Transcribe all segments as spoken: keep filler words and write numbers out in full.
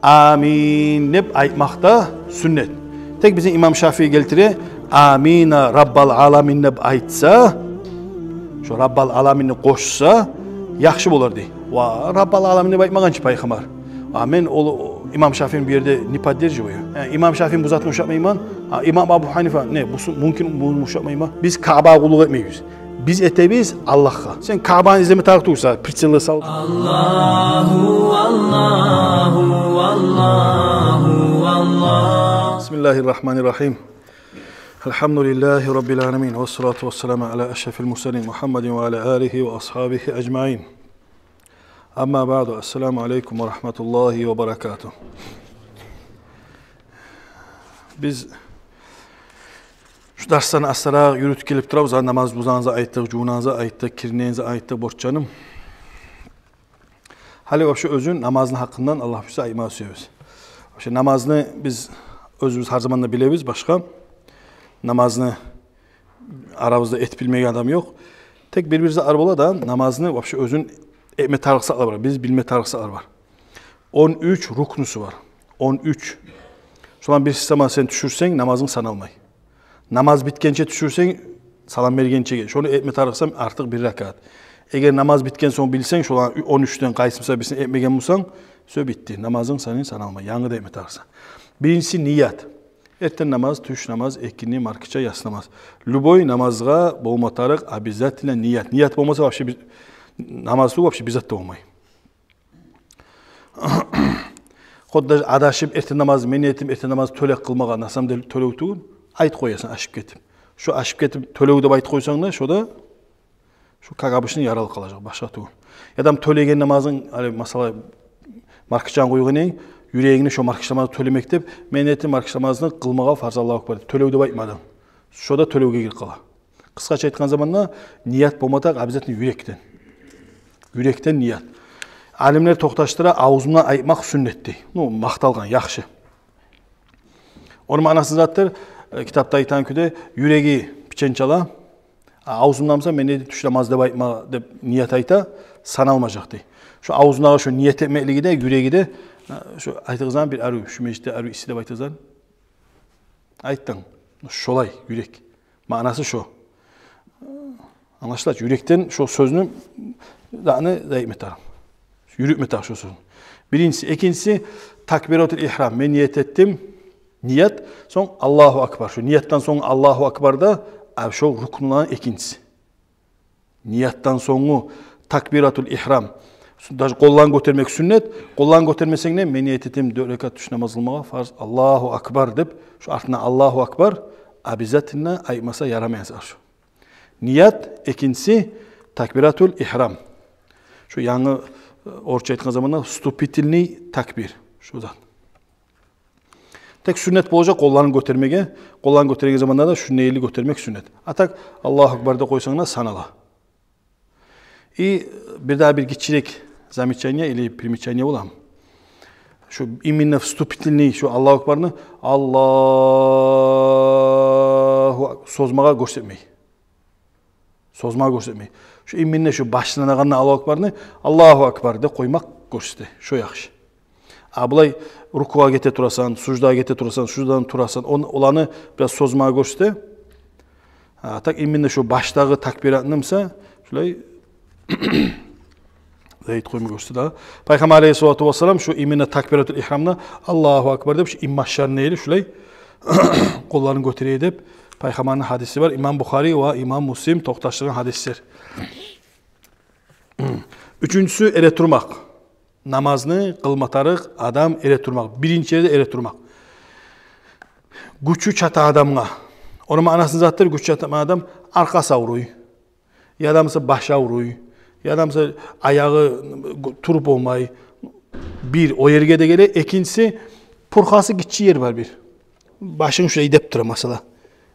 «Амин» деп айтмакъ да сюннет. Тек бизин имам Шафии гелтире: «Амина Раббал аламин» деп айтса, шо «Раббал аламинни» къошса, яхшы болар дей. Ва «Раббал аламин» деп айтмагъан чы пайхаммар. А мен ол имам Шафиини бу ерде не поддерживаю. Э, имам Шафиини бу затына ушатмайман. А имам Абу Ханифа, не, бусу мумкин, буну ушатмайман. Биз Каабагъа къуллукъ этмейбиз. Биз этебиз Аллагьгъа. Сен Каабаны излеме тарыкъ тюгюлсен, прицелге сал. Аллагьу, Аллагьу, Аллагьу, Аллагь. Бисмиллагьир рагьманир рагьим. Алгьамдулиллагьи раббил аламин. Вассалату вассаламу аля ашрафил мурсалин Мугьаммадин ва аля алигьи ва асгьабигьи ажмаин. Амма баъду. Ассаламу алейкум ва рагьматуллагьи ва баракатугь. Биз шу дарсланы астаракъ юрютюп гелип турабыз. Намаз бузагъанны да айтдыкъ, жувунагъанны да айтдыкъ, киринегенни де айтдыкъ, борчланы. Гьали вообще оьзюн, намазны гьакъындан Аллагь буюрса айтмагъа сюебиз. Вообще намазны биз оьзюбюз гьар заманда билебиз, башгъа намазны арабызда этип билмеген адам ёкъ. Тек бир-бир затлар бола да, намазны вообще оьзюн этме тарыкъ затлар бар, биз билме тарыкъ затлар бар. Он уьч рукнусу бар. Он уьч. Шоланы бириси сама сен тюшюрсенг, намазынг саналмай. Намаз битгенче тюшюрсенг, салам бергенчеге, шону этме тарыкъсан артыкъ бир ракаат. Эгер намаз битген сонг билсенг, шоланы он уьчден къайсы буса бирисин этмеген бусанг, всё, битди. Намазынг сени саналмай, янгыдан этме тарыкъсан. Биринчиси ният. Эртен намаз, тюш намаз, экинни, маркача, яссы намаз. Любой намазгъа болма тарыкъ обязательно ният. Ният болмаса вообще бир, намаз тюгюл, вообще бир зат да болмай. Хоть даже адашып, эртен намаз, мен этдим эртен намаз тёле къылмагъа, на самом деле тёлев тюгюл, айтып къоясан ашып гетип. Шо ашып гетип тёлев деп айтып къойсанг да, шо да шо, как обычно, яралып къалажакъ, башгъа тюгюл. Яда тёлеген намазынг, гьали масала, маркачаны къойгъан эдинг, юрегингде шо маркача намазны тёлемек деп, мен этдим маркача намазны къылмагъа фарз, Аллагьу акбар деп, тёлев деп айтмадынг. Шо да тёлевге гирип къала. Къысгъача айтгъан заманда, ният болма тарыкъ обязательно юрекден. Юрекден ният. Алимлер токъташдыра, авзундан айтмакъ сюннет дей. Ну, макъталгъан, яхшы. Ону маънасы затдыр, э, китапда айтагъан кюйде, юреги пичен чала, а авзундан буса, мен этдим тюш намаз деп айтма деп ният айта, саналмажакъ дей. Шо авзундагъы шо ният этмеклиги де, юреги де, э, шо айтагъан заман бир арив, шу межитде арив иси деп айтагъан заман, айтдынг. Шолай юрек. Маънасы шо. Англашыла чы, юрекден шо сёзню, затны да этме тарыкъ, юрютме тарыкъ шо сёзню. Биринчиси. Экинчиси, такбиратул ихрам. Мен ният этдим. Ният, сонг Аллагьу акбар. Шо ниятдан сонг Аллагьу акбар да, а, шо рукнуланы экинчиси. Ниятдан сонгу такбиратул ихрам. Даже къолланы гётермек сюннет. Къолланы гётермесенг де, мен ният этдим дёрт ракаат тюш намаз къылмагъа фарз, Аллагьу акбар деп, шо артына Аллагьу акбар обязательно айтмаса ярамай зат шо. Ният, экинчиси такбиратул ихрам. Шо янгы, э, орусча айтгъан заманда вступительный такбир. Шо зат. Тек сюннет болажакъ къолланы гётермеге, къолланы гётереген заманда да шундай гётермек сюннет. А так, Аллагьу акбар деп къойсанг да санала. И бир дагъы бир гиччирек замечание или примечание бола. Шо именно вступительный, шо Аллагьу акбарны, Аллагьу ак-, созмагъа гёрсетмей. Созмагъа гёрсетмей. Шо именно шо башланагъанда Аллагьу акбарны, Аллагьу акбар деп къоймакъ гёрсете. Шо яхшы. А булай рукугъа гете турасан, суждагъа гете турасан, суждадан турасан, он-, оланы бираз созмагъа гёрсете. А так именно шо баштагъы такбиратны буса, шолай зайыт къойма гёрсете да. Пайхаммар алейгьиссалату вассалам шо именно такбиратул ихрамда Аллагьу акбар деп, шо инбашларын эли шолай къолларын гётере деп, Пайхаммарны гьадиси бар. Имам Бухари ва имам Муслим токъташдыргъан гьадислер. Уьчюнчюсю, эретурмакъ. Намазны къылма тарыкъ адам эретурмакъ. Биринчи ерде эретурмакъ. Гючю чата адамгъа. Ону маънасы затдыр, гючю чата адам аркъасы авруй, яда буса башы авруй, яда буса аягъы, туруп болмай. Бир, о ерге де геле. Экинчиси, пурхасы гиччи ер бар бир. Башынг шулай деп тура, масала.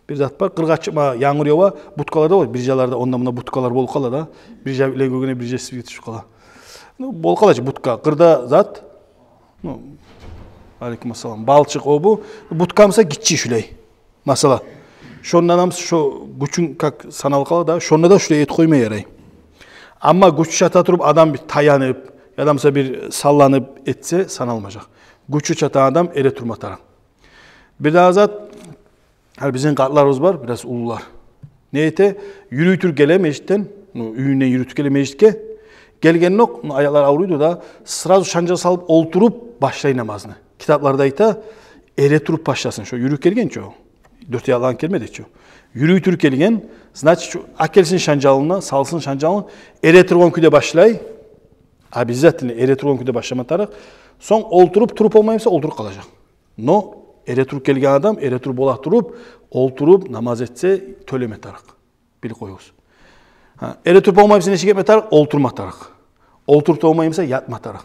Бир зат бар, къыргъа чыкъма, янгур ява, будкалар да бар. Биржаларда онда-мунда будкалар болуп къала да. Биржа биле гёгюне биржа сизге тюшюп къала. Ну, болуп къала чы будка, къырда зат. Ну, алейкум ассалам. Балчыкъ о бу. Будка буса гиччи шулай. Масала. Шонда да шо гючюнг как саналып къала да, шонда да шулай этип къойма ярай. Амма гючю чата туруп, адам бир таянып, Яда буса бир салланып этсе, саналмажакъ. Гючю чатагъан адам эретурма тарыкъ. Бир дагъы зат, гьали бизин къартларыбыз бар, бираз уллулар. Не эте? Юрюй туруп геле межитден, ну, уьюнден юрюй туруп геле межитге. Гелгендокъ, ну, аякълар авруйду да, сразу шанжал салып олтуруп башлай намазны. Китапларда айта, эретуруп башласын, шо юрюй гелген чи о. Дёрт аякълы гелмеди чи о. Юрюй туруп гелген, значит, шо алып гелсин шанжалын, салсын шанжалын, эретургъан кюйде башлай. Обязательно эретургъан кюйде башлама тарыкъ. Сонг олтуруп, туруп болмай буса, олтуруп къалажакъ. Но эретуруп гелген адам, эретуруп бола туруп, олтуруп намаз этсе, тёлеме тарыкъ. Билип къоюгъуз. Гьа, эретуруп болмай буса, нечик этме тарыкъ? Олтурма тарыкъ. Олтуруп болмай буса, ятма тарыкъ.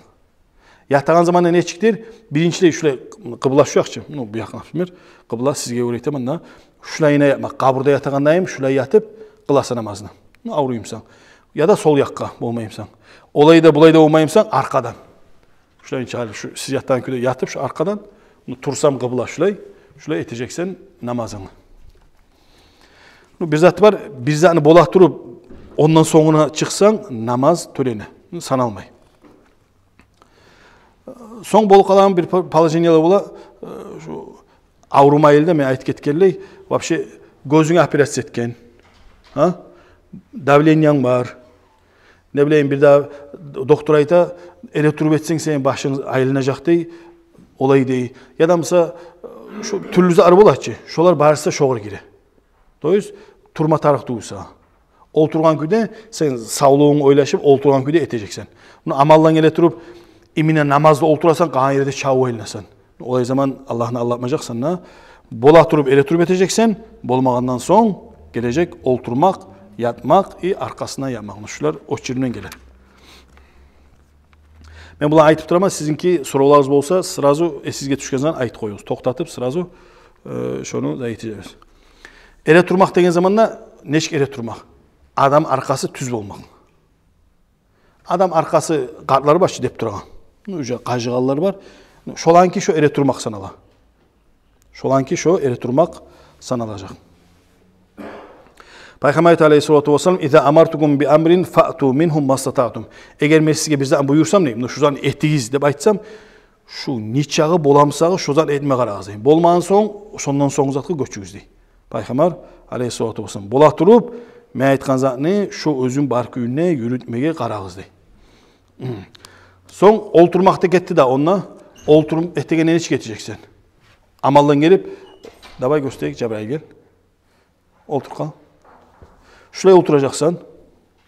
Ятагъан заманда нечикдир? Биринчилей шулай, къыбла шу якъ чы, ну, бу якъ, например, къыбла сизге гёре айтаман да, шулайына ятма, къабурда ятагъандайын, шулай ятып къыласан намазны. Ну, авруй бусанг. Яда сол якъгъа болмай бусанг. Олай да, булай да болмай бусанг, аркъадан. Шулай инче гьали, шу сиз ятагъан кюйде ятып, шу аркъадан, ну, турсам къыбла шулай, шулай этежексен намазынгны. Ну, бир зат бар, бир затны бола туруп, ондан сонгуна чыкъсанг, намаз тёлене, ну, саналмай. Сонг болуп къалагъан бир по-, положениелер бола, э, шу аврумайлы да, мен айтып гетгенлей, вообще гёзюнге операция этген, гьа? Давлениян бар. Не билейим, бир дагъы доктор айта, эретуруп этсенг, сени башынг айланажакъ дей, олай дей. Яда буса, э, шу тюрлю зат бола чы, шолар барысы да шогъар гире. То есть, турма тарыкъ тюгюл сагъа. Олтургъан кюйде, сен савлугъунгну ойлашып, олтургъан кюйде этежексен. Ну, амалдан геле туруп, именно намазда олтурасан, къалгъан ерде чабып айланасан. Олай заман Аллагьны алдатмажакъсан да. Бола туруп, эретуруп этежексен, болмагъандан сонг гележек олтурмакъ, ятмакъ и аркъасына ятмакъ. Шулар очередьден геле. Мен буланы айтып тураман, сизинки соравларыгъыз болса, сразу эсигизге тюшген заман айтып къоюгъуз. Токътатып, сразу, э, шону да этежекбиз. Эретурмакъ деген заманда, нечик эретурмакъ? Адам аркъасы тюз болмакъ. Адам аркъасы, къартлар бар чы деп турагъан. Ну, уже къажыгъанлар бар. Ну, шоланки шо эретурмакъ санала. Шоланки шо эретурмакъ саналажакъ. Пайхаммар айта, алейгьиссалату вассалам: «Иза амартукум би амрин фаъту мингьу мастатаътум». Эгер мен сизге бир зат буюрсам, дейм, ну, шу затны этигиз деп айтсам, шу нечакъы боламсагъыз, шо затны этме къарагъыз, дейм. Болмагъан сонг, шондан сонггъу затгъа гёчюгюз, дей Пайхаммар, алейгьиссалату вассалам. Бола туруп, мен айтгъан затны шо оьзюню бар кюйюнде юрютмеге къарагъыз, дей. Сонг олтурмакъ да гетди да онда. Олтуруп этегенде нечик этежексен? Амалдан гелип, давай гёрсетейик, Жабрайыл, гел. Олтур къал. Шулай олтуражакъсан.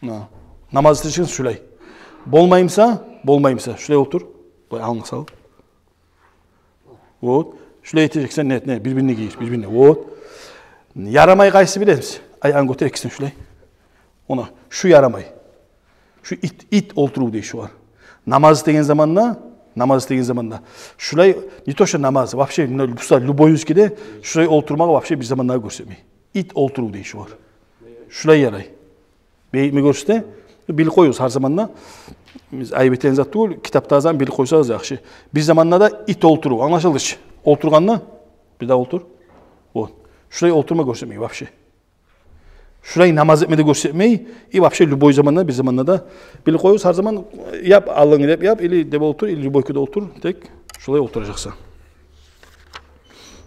На. Намаз этежексен шулай. Болмаймыса, болмаймыса, шулай олтур. Булай алгъа салып. Вот. Шулай этежексен, нет, нет, бир-бирине гийир, бир-бирине. Вот. Ярамай къайсы, билемисиз? Аягъынгны гётер экисин шулай. Она, шу ярамай. Шу ит, ит олтурув дей шугъар. Намаз этеген заманда, намаз этеген заманда. Шулай, не то что намаз, вообще, муна буса любой узкиде, шулай олтурмагъы вообще бир заманда гёрсетмей. Ит олтурув дей шугъар. Шулай ярай. Бегитме гёрсете, билип къоюгъуз гьар заманда. Биз айып этеген зат тюгюл, китапда язгъан, билип къойсагъыз яхшы. Бир заманда да ит олтурув, англашылды чы. Олтургъанда, бир де олтур. Вот. Шулай олтурма гёрсетмей вообще. Шулай намаз этме де гёрсетмей, и вообще любой заманда, бир заманда да билип къоюгъуз, гьар заман яп, алынг деп яп, или деп олтур, или любой кюйде олтур, тек шулай олтуражакъсан.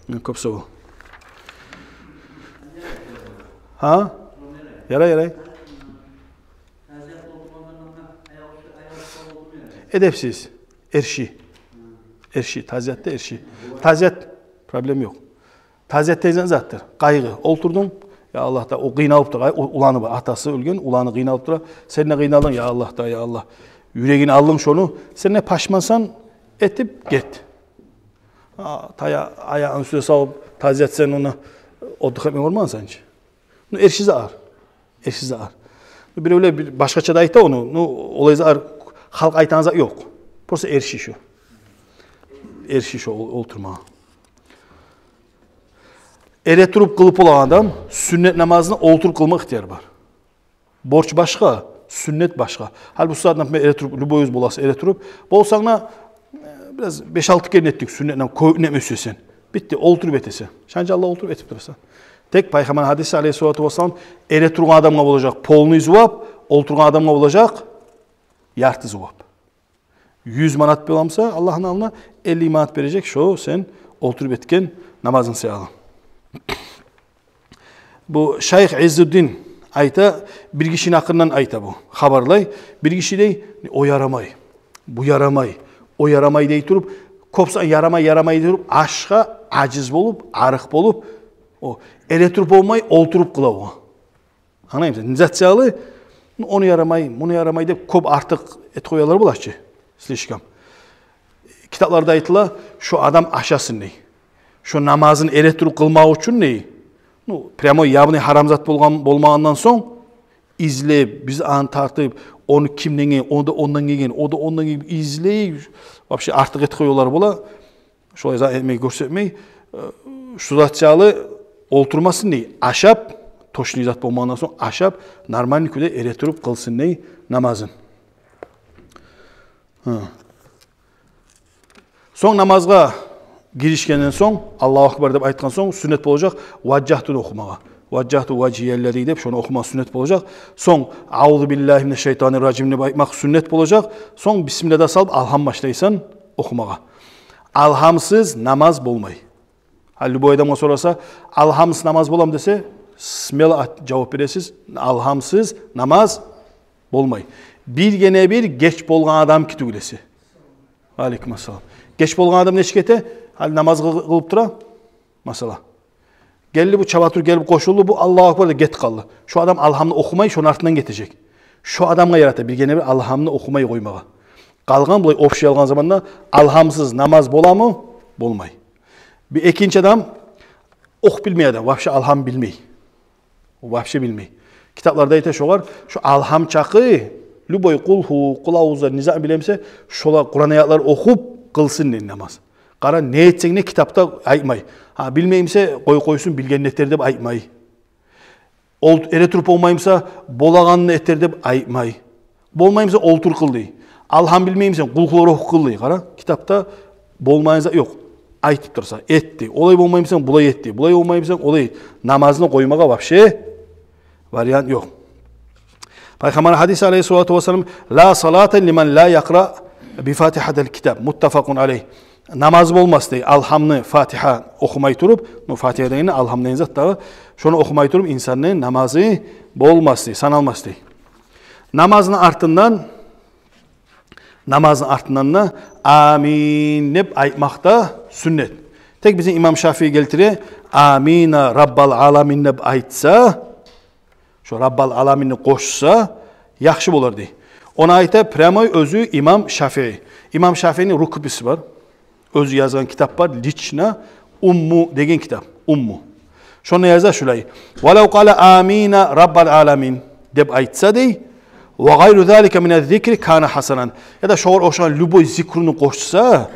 Кёп сав бол. Гьа? Ярай, ярай. Эдепсиз. Эрши. Эрши, тазиятда эрши. Тазият, проблем ёкъ. Тазият деген затдыр. Къайгъы. Олтурдунг, я Аллагь да, о къыйналып тура, о уланы бар, атасы оьлген, уланы къыйналып тура. Сен де къыйналдынг, я Аллагь да, я Аллагь. Юрегине алдынг шону, сен де пашмансан, этип гет. А, тая-, аягъынгны уьстюне салып, тазият, сен ону отдых этме бармагъансан чы. Ну, эрши зат. Эрши зат. Ну, биревлер бир башгъача да айта ону. Ну, олай зат, халкъ айтагъан зат ёкъ. Просто эрши шо. Эрши шо ол-, олтурмагъа. Эретуруп къылып болагъан адам сюннет намазны олтуруп къылма ихтияры бар. Борч башгъа, сюннет башгъа. Гьали бу сагьат, например, эретуруп, любой уьз боласыз, эретуруп. Болсанг да, э, бираз беш-алты керен этдик сюннет намаз, кёп этме сюесен. Битди, олтуруп этесен. Шанжалда олтуруп этип турасан. Тек Пайхаммар гьадиси, алейгьиссалату вассалам, эретургъан адамгъа болажакъ полный зувап, олтургъан адамгъа болажакъ ярты зувап. Юз манат боламса, Аллагьны алдына элли манат бережек шо сен олтуруп этген намазынг саялы. Бу шайх Иззуддин айта, бир гишини гьакъындан айта бу, хабарлай. Бир гиши дей, о ярамай, бу ярамай, о ярамай дей туруп, кёп са-, ярамай, ярамай дей туруп, ашгъа ажиз болуп, арыкъ болуп, о эретуруп болмай, олтуруп къыла о. Англаймысан? Не зат саялы, ну, ону ярамай, муну ярамай деп кёп артыкъ этип къоялар бола чы, слишком. Китапларда айтыла, шо адам ашасын дей. Шо намазын эретуруп къылмакъ учун дей. Ну, прямой явный гьарам зат болгъан, болмагъандан сонг, излеп, биз аны тартып, ону кимден гелген, о да ондан гелген, о да ондан гелген, излей, вообще артыкъ этип къоялар бола. Шолай зат этмей, гёрсетмей, э, шу зат саялы олтурмасын дей. Ашап, тошный зат болмагъандан сонг, ашап, нормальный кюйде эретуруп къылсын дей намазын. Гьа. Сонг намазгъа гиришгенден сонг, Аллагьу акбар деп айтгъан сонг, сюннет болажакъ важжагьтуну охумагъа. Важжагьту важгьияллази деп шону охумагъа сюннет болажакъ. Сонг аузу биллагьи минаш шайтанир ражим деп айтмакъ сюннет болажакъ. Сонг бисмилла да салып, алгьам башлайсан охумагъа. Алгьамсыз намаз болмай. Гьали любой адамгъа сораса, алгьамсыз намаз боламы десе, смело ат-, жавап бересиз, алгьамсыз намаз болмай. Биргине-бир геч болгъан адам ки тюгюл эсе. Алейкум ассалам. Геч болгъан адам нечик эте? Гьали намаз къы-, къылып тура, масала. Гелди бу, чаба туруп гелип къошулду, бу Аллагьу акбар деп гетип къалды. Шо адам алгьамны охумай, шону артындан гетежек. Шо адамгъа ярата биргине-бир алгьамны охумай къоймагъа. Къалгъан, булай общий алгъан заманда, алгьамсыз намаз боламы? Болмай. Бир экинчи адам охуп билмей адам, вообще алгьам билмей. Вообще билмей. Китапларда айта шогъар, шо алгьам чакъы, любой къулгьу, къулавузлар, не зат билемсе, шолар, Къуран аятлар охуп къылсын дей намаз. Къара, не этсенг де, китапда айтмай. Гьа, билмеймисе, къой, къойсун, билгенин этер деп айтмай. Ол эретуруп болмаймыса, болагъанын этер деп айтмай. Болмаймыса, олтур къыл дей. Алгьам билмеймисен, къулгьулар охуп къыл дей. Къара, китапда болмайгъан зат ёкъ. Айтып турса, этди. Олай болмаймысан, булай этди. Булай болмаймысан, олай. Намазны къоймагъа вообще вариант ёкъ. Пайхаммар гьадиси алейгьиссалату вассалам: «Ла салата лиман ла якъра би фатихатил китаб». Муттафакъун алейгь. Намаз болмас дей, алгьамны, Фатигьа охумай туруп, ну, Фатигьа дегени алгьам деген зат дагъы, шону охумай туруп инсанны намазы болмас дей, саналмас дей. Намазны артындан, намазны артындан да «Амин» деп айтмакъ да сюннет. Тек бизин имам Шафии гелтире, «Амина Раббал аламин» деп айтса, шо «Раббал аламинни» къошса, яхшы болар дей. Ону айта прямой оьзю имам Шафии. Имам Шафиини рукописи бар. Оьзю язгъан китап бар, лично, «Умму» деген китап. «Умму». Шонда яза шулай: «Валав къала амина Раббал аламин» деп айтса дей, «ва гъайру залика мина зикри кана хасанан». Яда шогъар ошагъан любой зикруну къошса,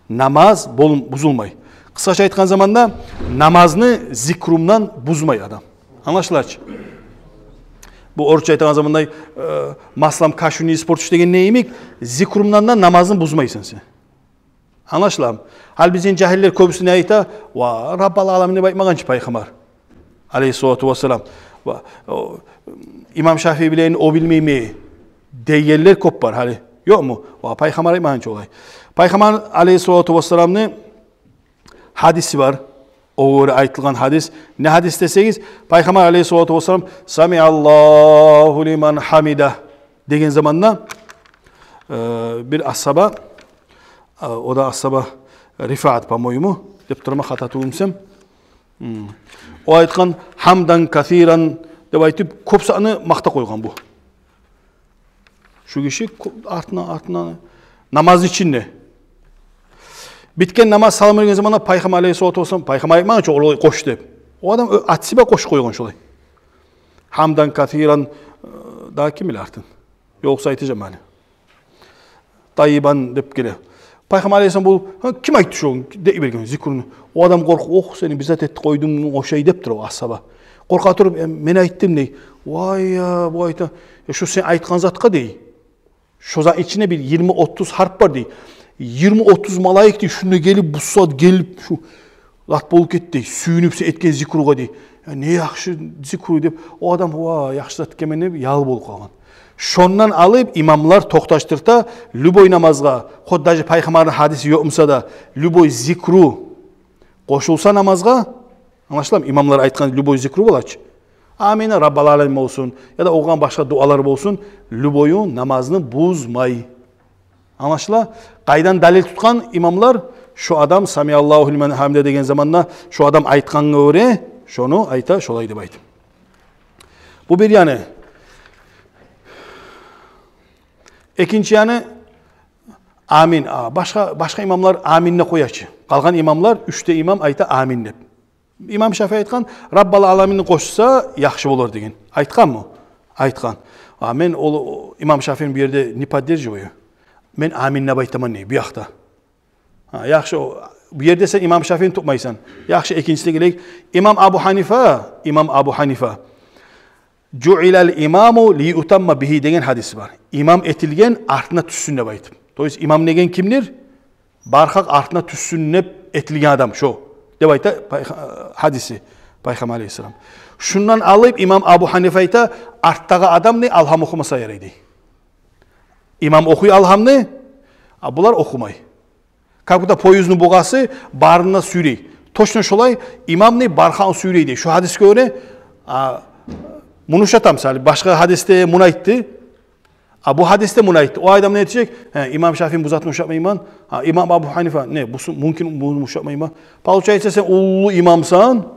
намаз бол-, бузулмай. Къысгъача айтгъан заманда, намазны зикрумдан бузмай адам. Англашыла чы? Бу орусча айтагъан заманда, э, «маслом кашу не испортишь» деген не йимик, зикрумдан да намазны бузмайсан сен. Англашыламы? Гьали бизин жагьиллер кёбюсю не айта? «Ва, Раббал аламин» деп айтмагъан чы Пайхаммар алейгьиссалату вассалам. «Ва, о, имам Шафии билегенни о билмейми?» дегенлер кёп бар гьали. Ёкъму? «Ва, Пайхаммар айтмагъан чы олай». Пайхаммар алейгьиссалату вассаламны гьадиси бар. Огъар айтылгъан гьадис. Не гьадис десегиз, Пайхаммар алейгьиссалату вассалам «Самиаллагьу лиман гьамидагь» деген заманда, э, бир асгьаба, э, о да асгьаба Рифаат, по-моему, деп тураман, хата тюгюлмюсем. Гьм. О айтгъан «гьамдан касиран» деп айтып, кёп затны макътап къойгъан бу. Шу гиши ку-, артына, артына, намазны ичинде. Битген намаз, салам берген заманда Пайхаммар алейгьиссалату вассалам, Пайхаммар айтмагъан чы олай къош деп. О адам оь-, атсыба къошуп къойгъан шолай. «Гьамдан касиран», э, дагъы ким биле артын? Ёкъса айтажакъман гьали. «Тайибан» деп геле. Пайхаммар алейгьиссалам болуп: «Гьа, ким айтды шону?» — дей берген зикруну. О адам къоркъуп: «Ох, сени бир зат этип къойдумму ошай», — деп тура о асгьаба. Къоркъа туруп: «Э, мен айтдым», — дей. «Вай я, бу айта, э, шо сен айтгъан затгъа, — дей, — шо затны ичинде бир йигирма-отуз гьарп бар, — дей. — Йигирма-отуз малайик, — дей, — шунда гелип, бу сагьат гелип, шу зат болуп гетди, — дей, — сююнюп сен этген зикругъа, — дей. — Я, не яхшы зикру», — деп, о адам: «Ва, яхшы зат этгенмен», — деп, ял болуп къалгъан. Шондан алып имамлар токъташдырта, любой намазгъа, хоть даже пайхаммарны гьадиси ёкъ буса да, любой зикру къошулса намазгъа, англашыламы? Имамлар айтгъан любой зикру бола чы. Амин, Раббал аламин болсун, яда охугъан башгъа дуалар болсун, любою намазны бузмай. Англашыла? Къайдан далил тутгъан имамлар? Шо адам «Самиаллагьу лиман гьамида» деген заманда шо адам айтгъангъа гёре, шону айта, шолай деп айтып. Бу бир яны. Экинчи яны, амин. А, башгъа, башгъа имамлар амин деп къоя чы. Къалгъан имамлар, уьч де имам айта амин деп. Имам Шафии айтгъан, «Раббал аламинни» къошса, яхшы болар деген. Айтгъанмы? Айтгъан. А мен ол, о, имам Шафиини бу ерде не поддерживаю. Мен амин деп айтаман дей, бу якъда. Гьа, яхшы, о, бу ерде сен имам Шафиини тутмайсан. Яхшы, экинчисине гелейик. Имам Абу Гьанифа, имам Абу Гьанифа, «Жуилал имаму лиютамма бигьи» деген гьадиси бар. Имам этилген артына тюшсюн деп айтып. То есть имам деген кимдир? Бархакъ артына тюшсюн деп этилген адам шо. Деп айта пай-, гьадиси Пайхаммар алейгьиссалам. Шундан алып имам Абу Гьанифа айта, артдагъы адам не, алгьам охумаса ярай дей. Имам охуй алгьамны, а булар охумай. Как будто поездни бугъасы барына сюйрей. Точно шолай имам не, бархакъны сюйрей дей. Шо гьадисге гёре, а, муну ушата, мисал, башгъа гьадисде муну айтды. А бу гьадисде муну айтды. О адам не этежек? Гьа, имам Шафиини бу затын ушатмайман. А имам Абу Гьанифа, не, бусун, мумкин, буну ушатмайман. Получается, сен уллу имамсан,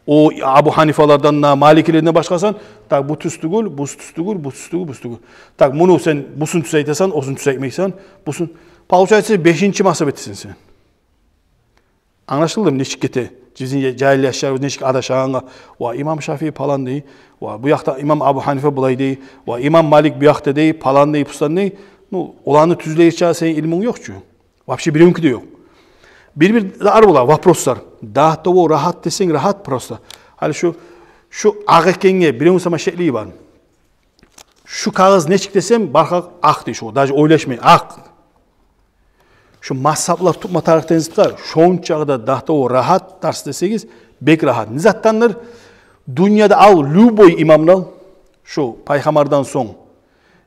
о Абу Гьанифалардан да, Маликилерден башгъасан. Так, бу тюз тюгюл, бу тюз тюгюл, бу тюз тюгюл, бу тюз тюгюл. Так, муну сен бусун тюз айтасан, осун тюз айтмайсан, бусун. Получается, бешинчи мазгьаб этесен сен. Англашылдымы нечик гете? Бизин я-, жагьил яшларыбыз нечик адашагъангъа. Ва имам Шафии палан дей, ва бу якъда имам Абу Гьанифа булай дей, ва имам Малик бу якъда дей, палан дей, пустан дей. Ну, оланы тюзлейча сени илмунг ёкъ чу. Вообще биревнюки де ёкъ. Бир-бир де ар бола вопрослар. До того рагьат десенг рагьат просто. Гьали шу, шу акъ экенге биревню сама шеклиги бар. Шу кагъыз нечик десем, бархакъ акъ дей шу, даже ойлашмай, акъ. Шу мазгьаблар тутма тарыкъ деген затгъа, шончакъы да до того рагьат дарс десегиз, бек рагьат. Не заттандыр? Дюньяда ал, любой имамны ал, шу Пайхаммардан сонг,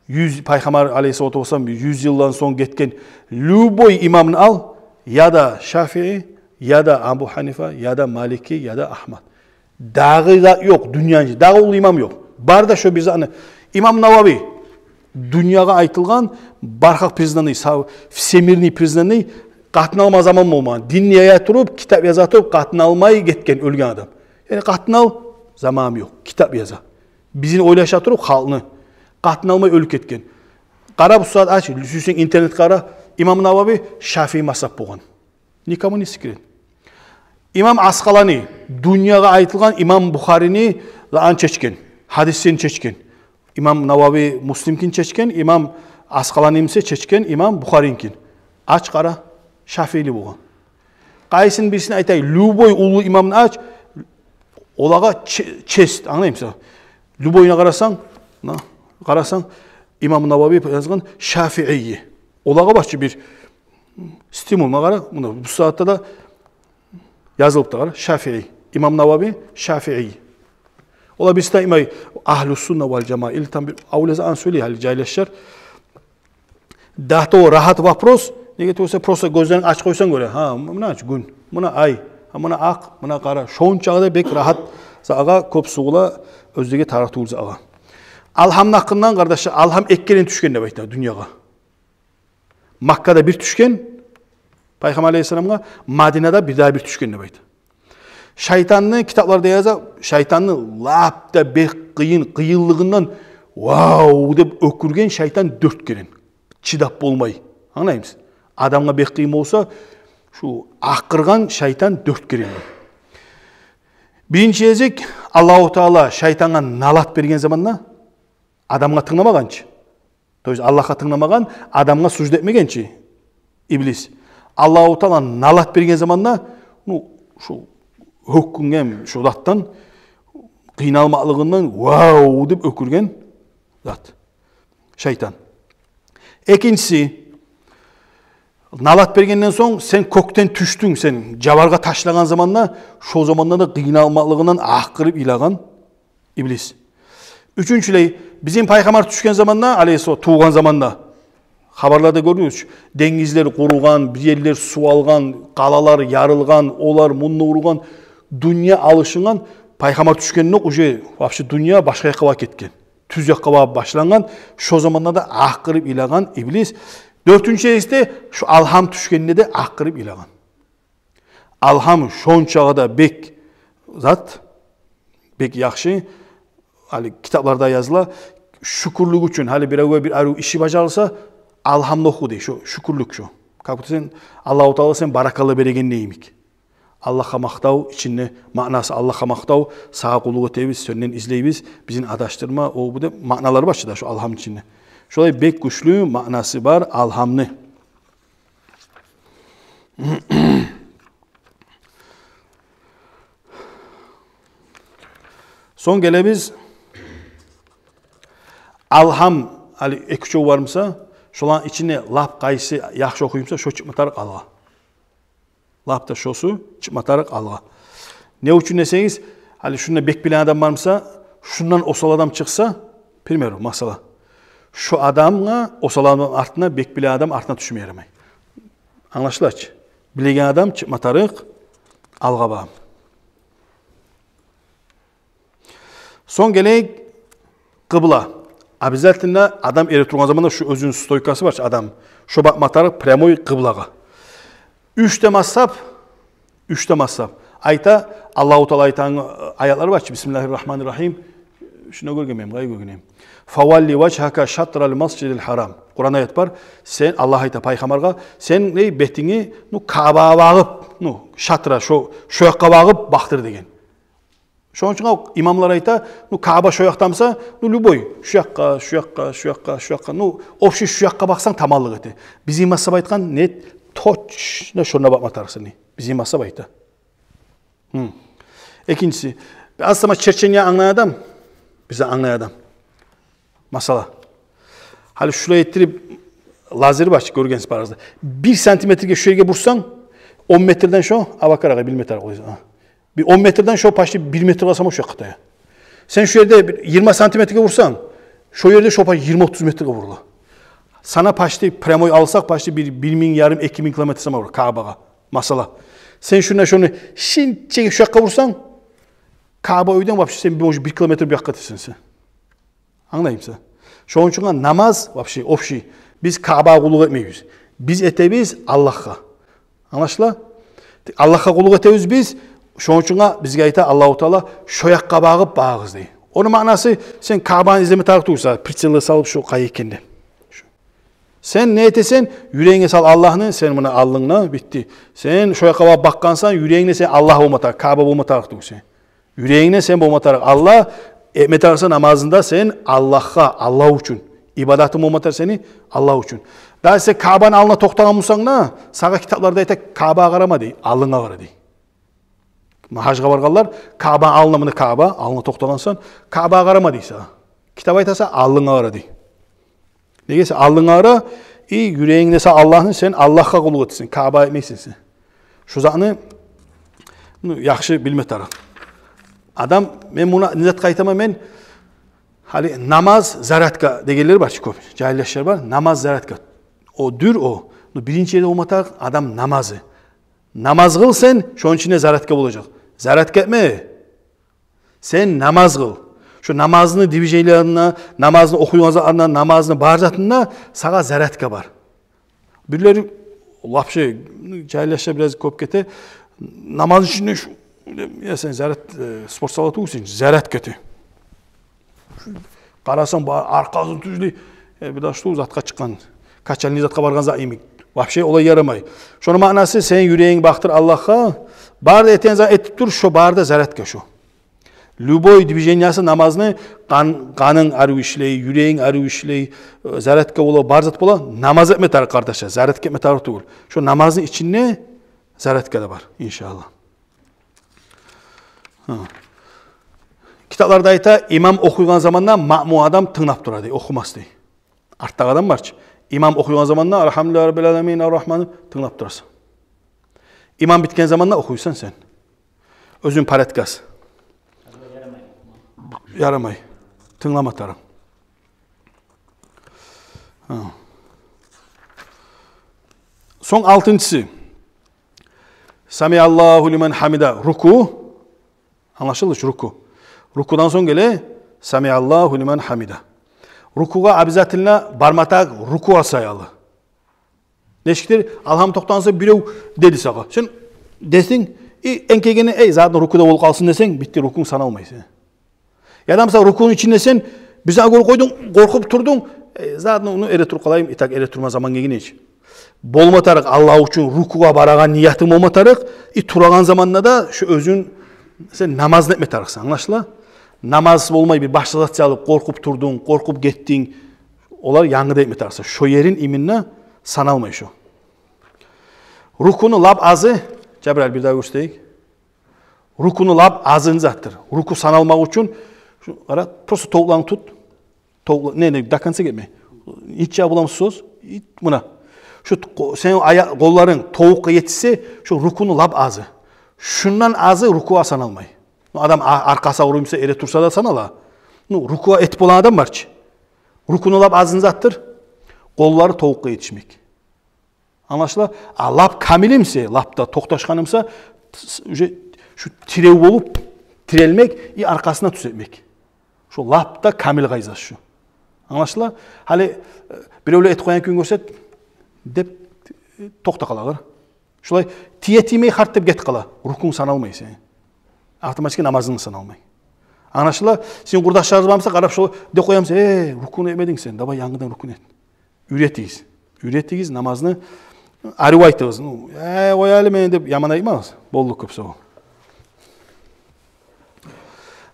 юз, Пайхаммар алейгьиссалату вассалам юз йылдан сонг гетген любой имамны ал, яда Шафии, яда Абу Гьанифа, яда Малики, яда Агьмад. Дагъы да ёкъ дюньяны, дагъы уллу имам ёкъ. Бар да шо бир затны. Имам Навави, дюньягъа айтылгъан, бархакъ признанный, са-, всемирный признанный, къатын алма заман болмагъан. Динни яя туруп, китап яза туруп, къатын алмай гетген, оьлген адам. Яни къатын ал, заман ёкъ, китап яза. Бизин ойлаша туруп халкъны, къатын алмай оьлюп гетген. Къара бу сагьат, ач, сюйсенг интернет къара, имам Навави Шафии мазгьаб болгъан. Никому не секрет. Имам Аскъалани, дюньягъа айтылгъан имам Бухарини затын чечген, гьадислерин чечген. Имам Навави Муслимкин чечген, имам Аскъалани буса чечген имам Бухариникин. Ач къара, шафиили болгъан. Къайсын бирисин айтайыкъ, любой уллу имамны ач, олагъа че-, честь, англаймысан? Любойуна къарасанг, муна, къарасанг, имам Навави язгъан шафиий. Олагъа бар чы бир стимул, муна къара, муна бу сагьатда да язылып да къара, шафиий. Имам Навави шафиий. Олар бириси де имай агьлу сунна вал жамаа, или там бир авлеза ан сёйлей гьали жагьил яшлар. До того рагьат вопрос, неге тюгюл эсе просто гёзлерин ачып къойсанг гёре. Гьа, муна ач гюн, муна ай, гьа, муна акъ, муна къара. Шончакъы да бек рагьат затгъа кёп сугъула, оьзлеге тарыкъ тюгюл затгъа. Алгьамны гьакъындан, къардашлар, алгьам эки керен тюшген деп айта дюньягъа. Маккада бир тюшген Пайхаммар алейгьиссаламгъа, Мадинада бир дагъы бир тюшген деп айта. Шайтанны, китапларда яза, шайтанны лап да бек къыйын, къыйынлыгъындан «вау» деп оькюрген шайтан дёрт керен. Чыдап болмай. Англаймысыз? Адамгъа бек къыйын болса, шу акъыргъан шайтан дёрт керен. Биринчи гезик Аллагьу Таала шайтангъа налат берген заманда, адамгъа тынгламагъан чы. То есть Аллагьгъа тынгламагъан, адамгъа сужда этмеген чи иблис. Аллагьу Таала налат берген заманда, ну, шу гьёкюнген шу затдан, къыйналмакълыгъындан «вау» деп оькюрген зат шайтан. Экинчиси, налат бергенден сонг сен кёкден тюшдюнг, сен жабаргъа ташлагъан заманда, шо заманда да къыйналмакълыгъындан акъырып йылагъан иблис. Уьчюнчюлей, бизин пайхаммар тюшген заманда, алейгьиссалам, тувгъан заманда, хабарларда гёрдюгюз, денгизлер къуругъан, бир ерлер сув алгъан, къалалар ярылгъан, олар мунда урулгъан, дюнья алышынгъан. Пайхаммар тюшгенден уже вообще дюнья башгъа якъгъа барып гетген. Тюз якъгъа барып башлангъан. Шо заманда да акъырып йылагъан иблис. Дёртюнчю эсде, шу алгьам тюшгенде де акъырып йылагъан. Алгьам шончагъы да бек зат, бек яхшы. Гьали китапларда языла, шюкюрлюк учун, гьали биревге бир арив иши бажарылса, алгьамны оху дей, шо шюкюрлюк шо. Как будто сен, Аллагьу Таала сен баракалла береген йимик. Аллагьгъа макътав ичинде, маънасы Аллагьгъа макътав, сагъа къуллукъ этебиз, сенден излейбиз, бизин адашдырма, о бу деп маъналар бар чы да шо алгьам ичинде. Шолай бек гючлю маънасы бар алгьамны. Сонг гелебиз алгьам, гьали эки-уьчев бар буса, шоланы ичинде лап къайсы яхшы охуй буса, шо чыкъма тарыкъ алгъа. Лап да шосу чыкъма тарыкъ алгъа. Не учун десегиз, гьали шунда бек билеген адам бар буса, шундан осал адам чыкъса, к примеру, масала, шо адамгъа, осал адамны артына бек билеген адам артына тюшме ярамай. Англашыла чы? Билеген адам чыкъма тарыкъ алгъа багъып. Сонг гелейик къыбла. Обязательно адам эретургъан заманда шо оьзюню стойкасы бар чы адам, шо бакъма тарыкъ прямой къыблагъа. Уьч де мазгьап, уьч де мазгьап айта, Аллагьу Таала айтагъан аятлар бар чы, бисмиллагьи ррагьмани ррагьим. Шуну гёргенмен, къайда гёргенмен? «Фавалли важгьака шатрал масжидил гьарам». Къуран аят бар. Сен, Аллагь айта пайхаммаргъа, сен, эй, бетинги, ну, Каабагъа багъып, ну, шатра, шо, шо якъгъа багъып бакъдыр деген. Шону учун имамлар айта, ну, Кааба шо якъда буса, ну, любой, шу якъгъа, шу якъгъа, шу якъгъа, шу якъгъа, ну, общий шу якъгъа бакъсанг таманлыкъ эте. Бизин мазгьап айтгъан, не, точно шонда бакъма тарыкъсан дей. Бизин мазгьап айта. Гьм. Экинчиси, аз сама черчение англайгъан адам, бизин англайгъан адам. Масала, гьали шулай этдирип, лазер бар чы, гёргенсиз барыгъыз да. Бир сантиметрге шу ерге бурсанг, он метрден шо, а бакъ, къара, бир метр къоясан. Бир он метрден шо почти бир метрге сама шо якъгъа тая. Сен шу ерде бир йигирма сантиметрге бурсанг, шо ерде шо почти йигирма-отуз метрге бурула. Сана почти прямой алсакъ, почти бир, бир минг ярым, эки минг километр сама бурула Каабагъа. Масала, сен шунда шону шинчеге шу якъгъа бурсанг, Кааба уьйден вообще сен, может, бир километр бу якъгъа этесен сен. Англаймысан? Шону учун намаз вообще общий. Биз Каабагъа къуллукъ этмейбиз. Биз этебиз Аллагьгъа. Англашыла? Аллагьгъа къуллукъ этебиз биз. Шону учун бизге айта Аллагьу Таала, шо якъгъа багъып багъыгъыз дей. Ону маънасы, сен Каабаны излеме тарыкъ тюгюлсен, прицелге салып шо къайда экен деп. Сен не этесен? Юрегинге сал Аллагьны, сен муна алдынгда, битди. Сен шо якъгъа багъып бакъгъансан, юрегингде сен Аллагь болма тарыкъ, Кааба болма тарыкъ тюгюл сен. Юрегингде сен болма тарыкъ Аллагь, этме тарыкъсан намазынгда сен Аллагьгъа, Аллагь учун. Ибадатынг болма тарыкъ сени Аллагь учун. Дагъы сен Каабаны алдына токътагъан бусанг да, сагъа китапларда айта, Каабагъа къарама дей, алдынга къара дей. Гьажгъа баргъанлар, Каабаны алдына, муна Кааба, алдына токътагъансан, Каабагъа къарама дей сагъа. Китап айта сагъа, алдынга къара дей. Неге десе, алдынга къара, и юрегингде сал Аллагьны, сен Аллагьгъа къуллукъ этесен, Каабагъа этмейсен сен. Шу затны, ну, яхшы билме тарыкъ адам. Мен муна не затгъа айтаман мен, гьали намаз зарядка дегенлер бар чы кёп, жагьил яшлар бар, намаз зарядка. О дюр о. Ну, биринчи ерде болма тарыкъ адам намазы. Намаз къыл сен, шону ичинде зарядка болажакъ. Зарядка этме. Сен намаз къыл. Шо намазны движениелеринде, намазны охуйгъан затларында, намазны бар затында сагъа зарядка бар. Бирлери вообще, жагьил яшлар бираз кёп гете. Намазны ичинде шу, я сен заряд-, э, спортзалда тюгюлсен, зарядка эте. Къарасанг, ба-, аркъасын тюзлей, э, бир де шу затгъа чыкъгъан, качальный затгъа баргъан зат йимик. Вообще олай ярамай. Шону маънасы, сен юрегинг бакъдыр Аллагьгъа, бары да этеген зат этип тур, шо бары да зарядка шо. Любой движениясы намазны, къан-, къанынг арив ишлей, юрегинг арив ишлей, э, зарядка бола, бар зат бола, намаз этме тарыкъ, къардашлар, зарядка этме тарыкъ тюгюл. Шо намазны ичинде зарядка да бар, иншааллагь. Гьа. Китапларда айта, имам охуйгъан заманда маъмум адам тынглап тура дей, охумас дей. Артдагъы адам бар чы, имам охуйгъан заманда, «Алгьамдулиллагьи раббил аламин, ар-рагьман», тынглап турасан. Имам битген заманда охуйсан сен. Оьзюнг порядкасы. Ярамай. Ярамай. тынглама тарыкъ. Гьа. Сонг алтынчысы. Самиаллагьу лиман гьамида. Руку. Англашылды чы, руку. Рукудан сонг геле самиаллагьу лиман гьамида. Рукугъа обязательно барма тарыкъ, рукугъа саялы. Нечикдир, алгьам токътагъан сонг бирев деди сагъа. Сен десенг, и энкейгенде, эй, затны рукуда болуп къалсын десенг, битди, рукунг саналмай сени. Яда, мисал, рукуну ичинде сен бир зат гёрюп къойдунг, къоркъуп турдунг, эй, затны, ну, эретуруп къалайым, и так эретурма заман гелгинче. Болма тарыкъ, Аллагь учун рукугъа барагъан ниятынг болма тарыкъ, и турагъан заманда да шо оьзюнг, сен намазны этме тарыкъсан, англашыла? Намаз болмай, бир башгъа зат салып, къоркъуп турдунг, къоркъуп гетдинг, олар янгыдан этме тарыкъсан. Шо ерин именно саналмай шо. Рукуну лап азы, Жабраил, бир дагъы гёрсетейик. Рукуну лап азы не затдыр? Руку саналмакъ учун, шу, къара, просто тобукъланы тут. Тобукъла-, не, не, до конца гетме. Гьеч ябуламсыз, и муна. Шу т-, къо-, сени ая-, къолларынг тобукъгъа етишсе, шу рукуну лап азы. Шундан азы рукугъа саналмай. Ну, адам а-, аркъасы авруй буса, эретурса да санала. Ну, рукугъа етип болагъан адам бар чы. Рукуну лап азы не затдыр? Къоллары тобукъгъа етишмек. Англашыла? А лап камили буса, лап да токъташгъаны буса, с-, уже шу тирев болуп, тирелмек и аркъасына тюз этмек. Шо лап да камил къайдасы шу. Англашыла? Гьали, э, биревлер этип къоягъан кюйню гёрсет деп, э, токътап къала, къара. Шолай тие-тиймей харт деп гетип къала. Рукунг саналмай сени. Автоматически намазынг саналмай. Англашыла? Сени къурдашларынг бар буса, къарап шолай деп къоя буса, э, рукуну этмединг сен, давай янгыдан рукуну эт. Уьйретигиз. Уьйретигиз намазны. Арив айтыгъыз. Ну, э, къой гьали мени деп яман айтмагъыз. Болду кёп сав бол.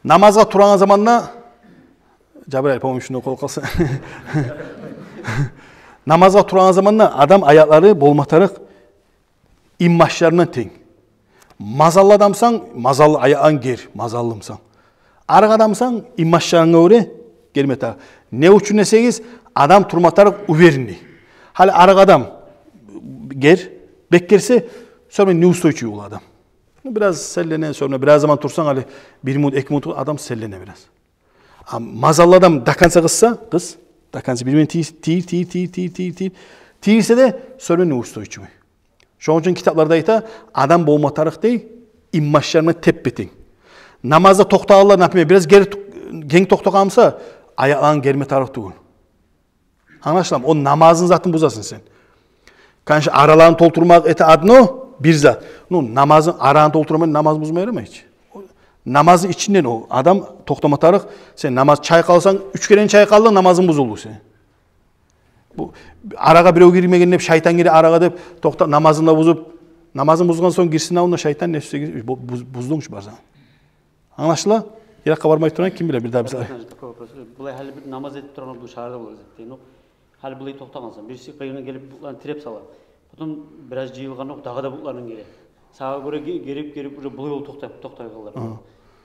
Намазгъа турагъан заманда, Жабраил, по-моему, шунда къол къалса. Намазгъа турагъан заманда адам аякълары болма тарыкъ инбашларына тенг. Мазаллы адамсан, мазаллы, аякъларынг гер, мазаллымсан. Арыкъ адамсан, инбашларынга гёре герме тарыкъ. Не учун десегиз, адам турма тарыкъ уверенный. Гьали арыкъ адам гер, бек герсе, всё равно неустойчивый ол адам. Ну, бираз селлене, всё равно бираз заман турсанг, гьали бир минут, эки минут, адам селлене бираз. А мазаллы адам до конца къызса, къыз, до конца бир минут тийир, тийир, тийир, тийир, тийир, тийир, тийир. Тийирсе де, всё равно неустойчивый. Шону учун китапларда айта, адам болма тарыкъ дей, инбашларына теппе-тенг. Намазда токътагъанлар, например, бираз гери ту-, генг токътагъан буса, аякъларын герме тарыкъ тюгюл. Англашыламы? О намазны затын бузасан сен. Конечно, араларын толтурмакъ это одно, бир зат. Ну, намазны араны толтурмай, намаз бузма ярамай чы. Намазны ичинден о адам токътама тарыкъ. Сен намаз чайкъалсанг, уьч керен чайкъалдынг, намазынг бузулду сени. Бу арагъа бирев гирмеген деп, шайтан гире арагъа деп, токъта, намазын да бузуп, намазын бузгъан сонг гирсин, онда шайтан нефсине гир-, бу-, буз-, буздунг шу барсанг. Англашыла? Йыракъгъа бармай тургъан ким биле, бир дагъы биз. Такой вопрос. Булай гьали бир намаз этип тургъан, бу шагьарда бола гьали. Ну, гьали булай токътагъансан, бириси къырыйына гелип бутларын тиреп сала. Потом бираз жыйылгъан окъ, дагъы да бутларын гере. Сагъа гёре ге-, герип, герип, уже булай ол токътап, токътайгъанлар. Ага.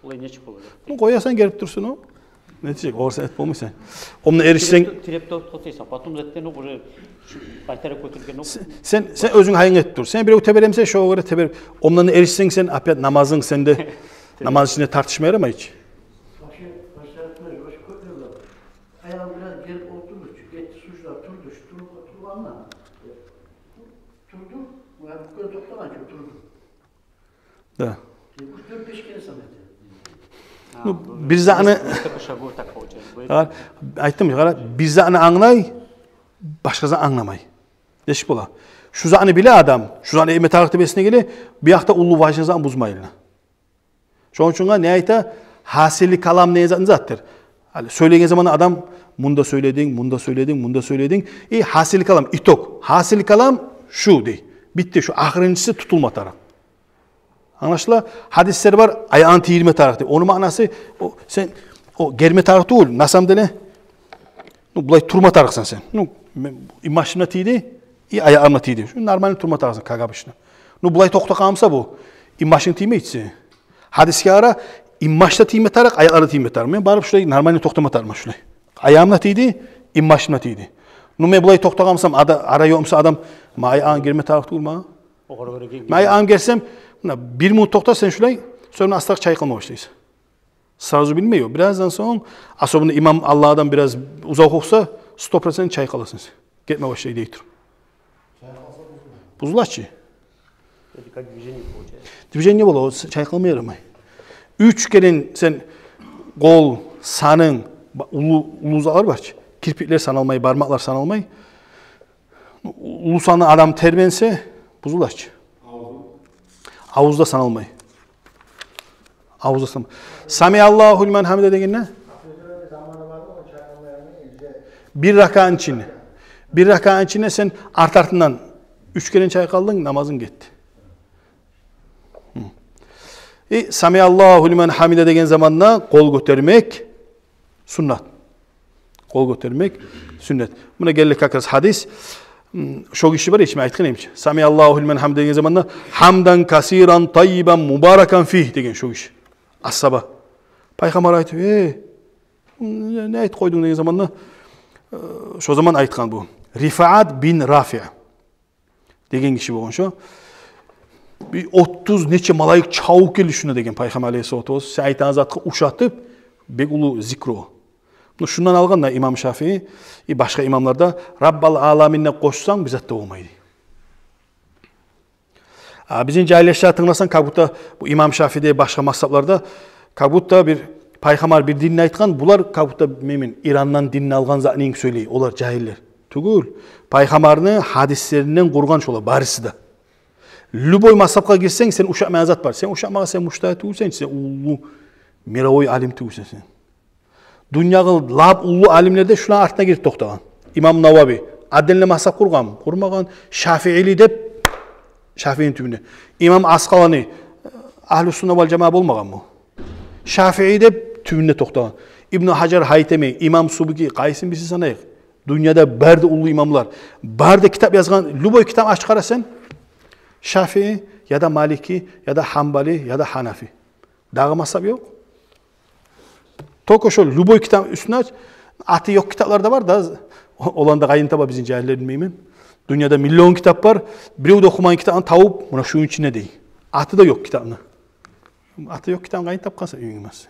Булай нечик бола? Ну, къоясан, герип турсун о. Нечик, орасан этип болмайсан. Ондан эришсенг, тиреп, тиреп токътайсан. Потом заттан окъ уже шу къайтарып гётюрген окъ. Сен, сен, сен оьзюнг гьайынг этип тур. Сен бирев теберемсе, шогъар гёре теберип. Ондан эришсенг, сен опять намазынг сенде, намаз ичинде тартышма ярамай чы. Вообще, вообще, вообще, кёп ёллер. Аягъын бираз герип олтурду, гетди сужда, турду, шу туруп олтургъанда. Турду, бу кёз токътагъанча турду. Да. Уьч, дёрт, беш керен сан эте. Ну, бир затны, айтдым, къара, бир затны англай, башгъа затны англамай. Дешик бола. Шу затны биле адам, шу затны этме тарыкъ деп эсине геле, бу якъда уллу важный затны бузмайлы. Шону учун не айта? Гьасили калам не зат, не затдыр? Гьали сёйлеген заманда адам мунда сёйлединг, мунда сёйлединг, мунда сёйлединг. И гьасили калам, итог. Гьасили калам шу дей. Битди, шу ахырынчысы тутулма тарыкъ. Англашыла? Гьадислер бар, аягъын тийирме тарыкъ деп. Ону маънасы, о, сен, о, герме тарыкъ тюгюл, на самом деле. Ну, булай турма тарыкъсан сен. Ну, мен, инбашым да тийди, и аякъларым да тийди. Шу нормально турма тарыкъсан, как обычно. Ну, булай токътагъан буса бу, инбашынг тиймей чи. Гьадисге къара, инбаш да тийме тарыкъ, аякълар да тийме тарыкъ. Мен барып шулай нормально токътама тарыкъман шулай. Аягъым да тийди, инбашым да тийди. Ну, мен булай токътагъан бусам, ада-, ара ёкъ буса адам, ма аягъын герме тарыкъ тюгюл магъа. Огъар гёре ге-, ма аягъын герсем, муна бир минут токъта сен шулай, сонг астагъы чайкъалма башлайсан. Сразу билмей о. Бираздан сонг, особенно имам аллагъа адам бираз узакъ охуса, сто процент чайкъаласан сен. Гетме башлай дей туруп. Бузула чы. Это как движение получается. Движение бола, о чайкъалма ярамай. Уьч керен сен къол, санынг, ба-, уллу, уллу затлар бар чы. Кирпиклер саналмай, бармакълар саналмай. Уллу санлы адам тербенсе, бузула чы. Авузда саналмай. Авузда саналмай. Сами Аллагьу лиман хамида дегенде, бир ракаатны ичинде, бир ракаатны ичинде сен арт-артындан уьч керен чайкъалдынг, намазынг гетди. Гьы. И сами Аллагьу лиман хамида деген заманда къол гётермек суннат. Къол гётермек суннат. Муна гелди как раз гьадис. Гьм, шо гиши бар, ичме айтгъан эдим чи. Сами Аллагьу лиман хамида деген заманда хамдан касиран таййибан мубаракан фигь деген шо гиши. Асгьаба. Пайхаммар айтып, э, не, не айтып къойдунг деген заманда, э, шо заман айтгъан бу. Рифаат бин Рафи деген гиши болгъан шо. Бир отуз нече малайик чабып гелди шуна деген Пайхаммар алейгьиссалату вассалам. Сен айтагъан затгъа ушатып, бек уллу зикру. Ну, шундан алгъан да имам Шафии, и башгъа имамлар да, Раббал аламинни къошсанг, бир зат да болмай дей. А бизин жагьиллешлеге тынгласанг, как будто бу имам Шафии де, башгъа мазгьапларда, как будто бир Пайхаммар бир динни айтгъан, булар как будто муъмин, Ирандан динни алгъан затны сёйлей, олар жагьиллер. Тюгюл. Пайхаммарны гьадислеринден къургъан шолар барысы да. Любой мазгьапгъа гирсенг, сен ушатмайгъан зат бар. Сен ушатмагъан, сен мужтагьид тюгюлсен, сен уллу мировой алим тюгюлсен сен. Дюньягъа лап уллу алимлер де шуланы артына гирип токътагъан. Имам Навави отдельно мазгьап къургъанмы? Къурмагъан. Шафиили деп, Шафиини тюбюнде. Имам Аскъалани, агьлу сунна вал жамаа болмагъанмы? Шафии деп тюбюнде токътагъан. Ибну Гьажар Гьайтами, имам Субки, къайсын бириси санайыкъ. Дюньяда бары да уллу имамлар. Бары да китап язгъан, любой китап ачып къара сен. Шафии, яда Малики, яда Гьанбали, яда Гьанафи. Дагъы мазгьап ёкъ. Только шо любой китап уьстюне ач, аты ёкъ китаплар да бар да, о-, оланы да къайдан таба бизин жагьиллер, билмеймен. Дюньяда миллион китап бар, бирев де охумагъан китапны табып, муна шуну ичинде дей. Аты да ёкъ китапны. Аты ёкъ китапны къайдан тапгъансан уьюнге масса?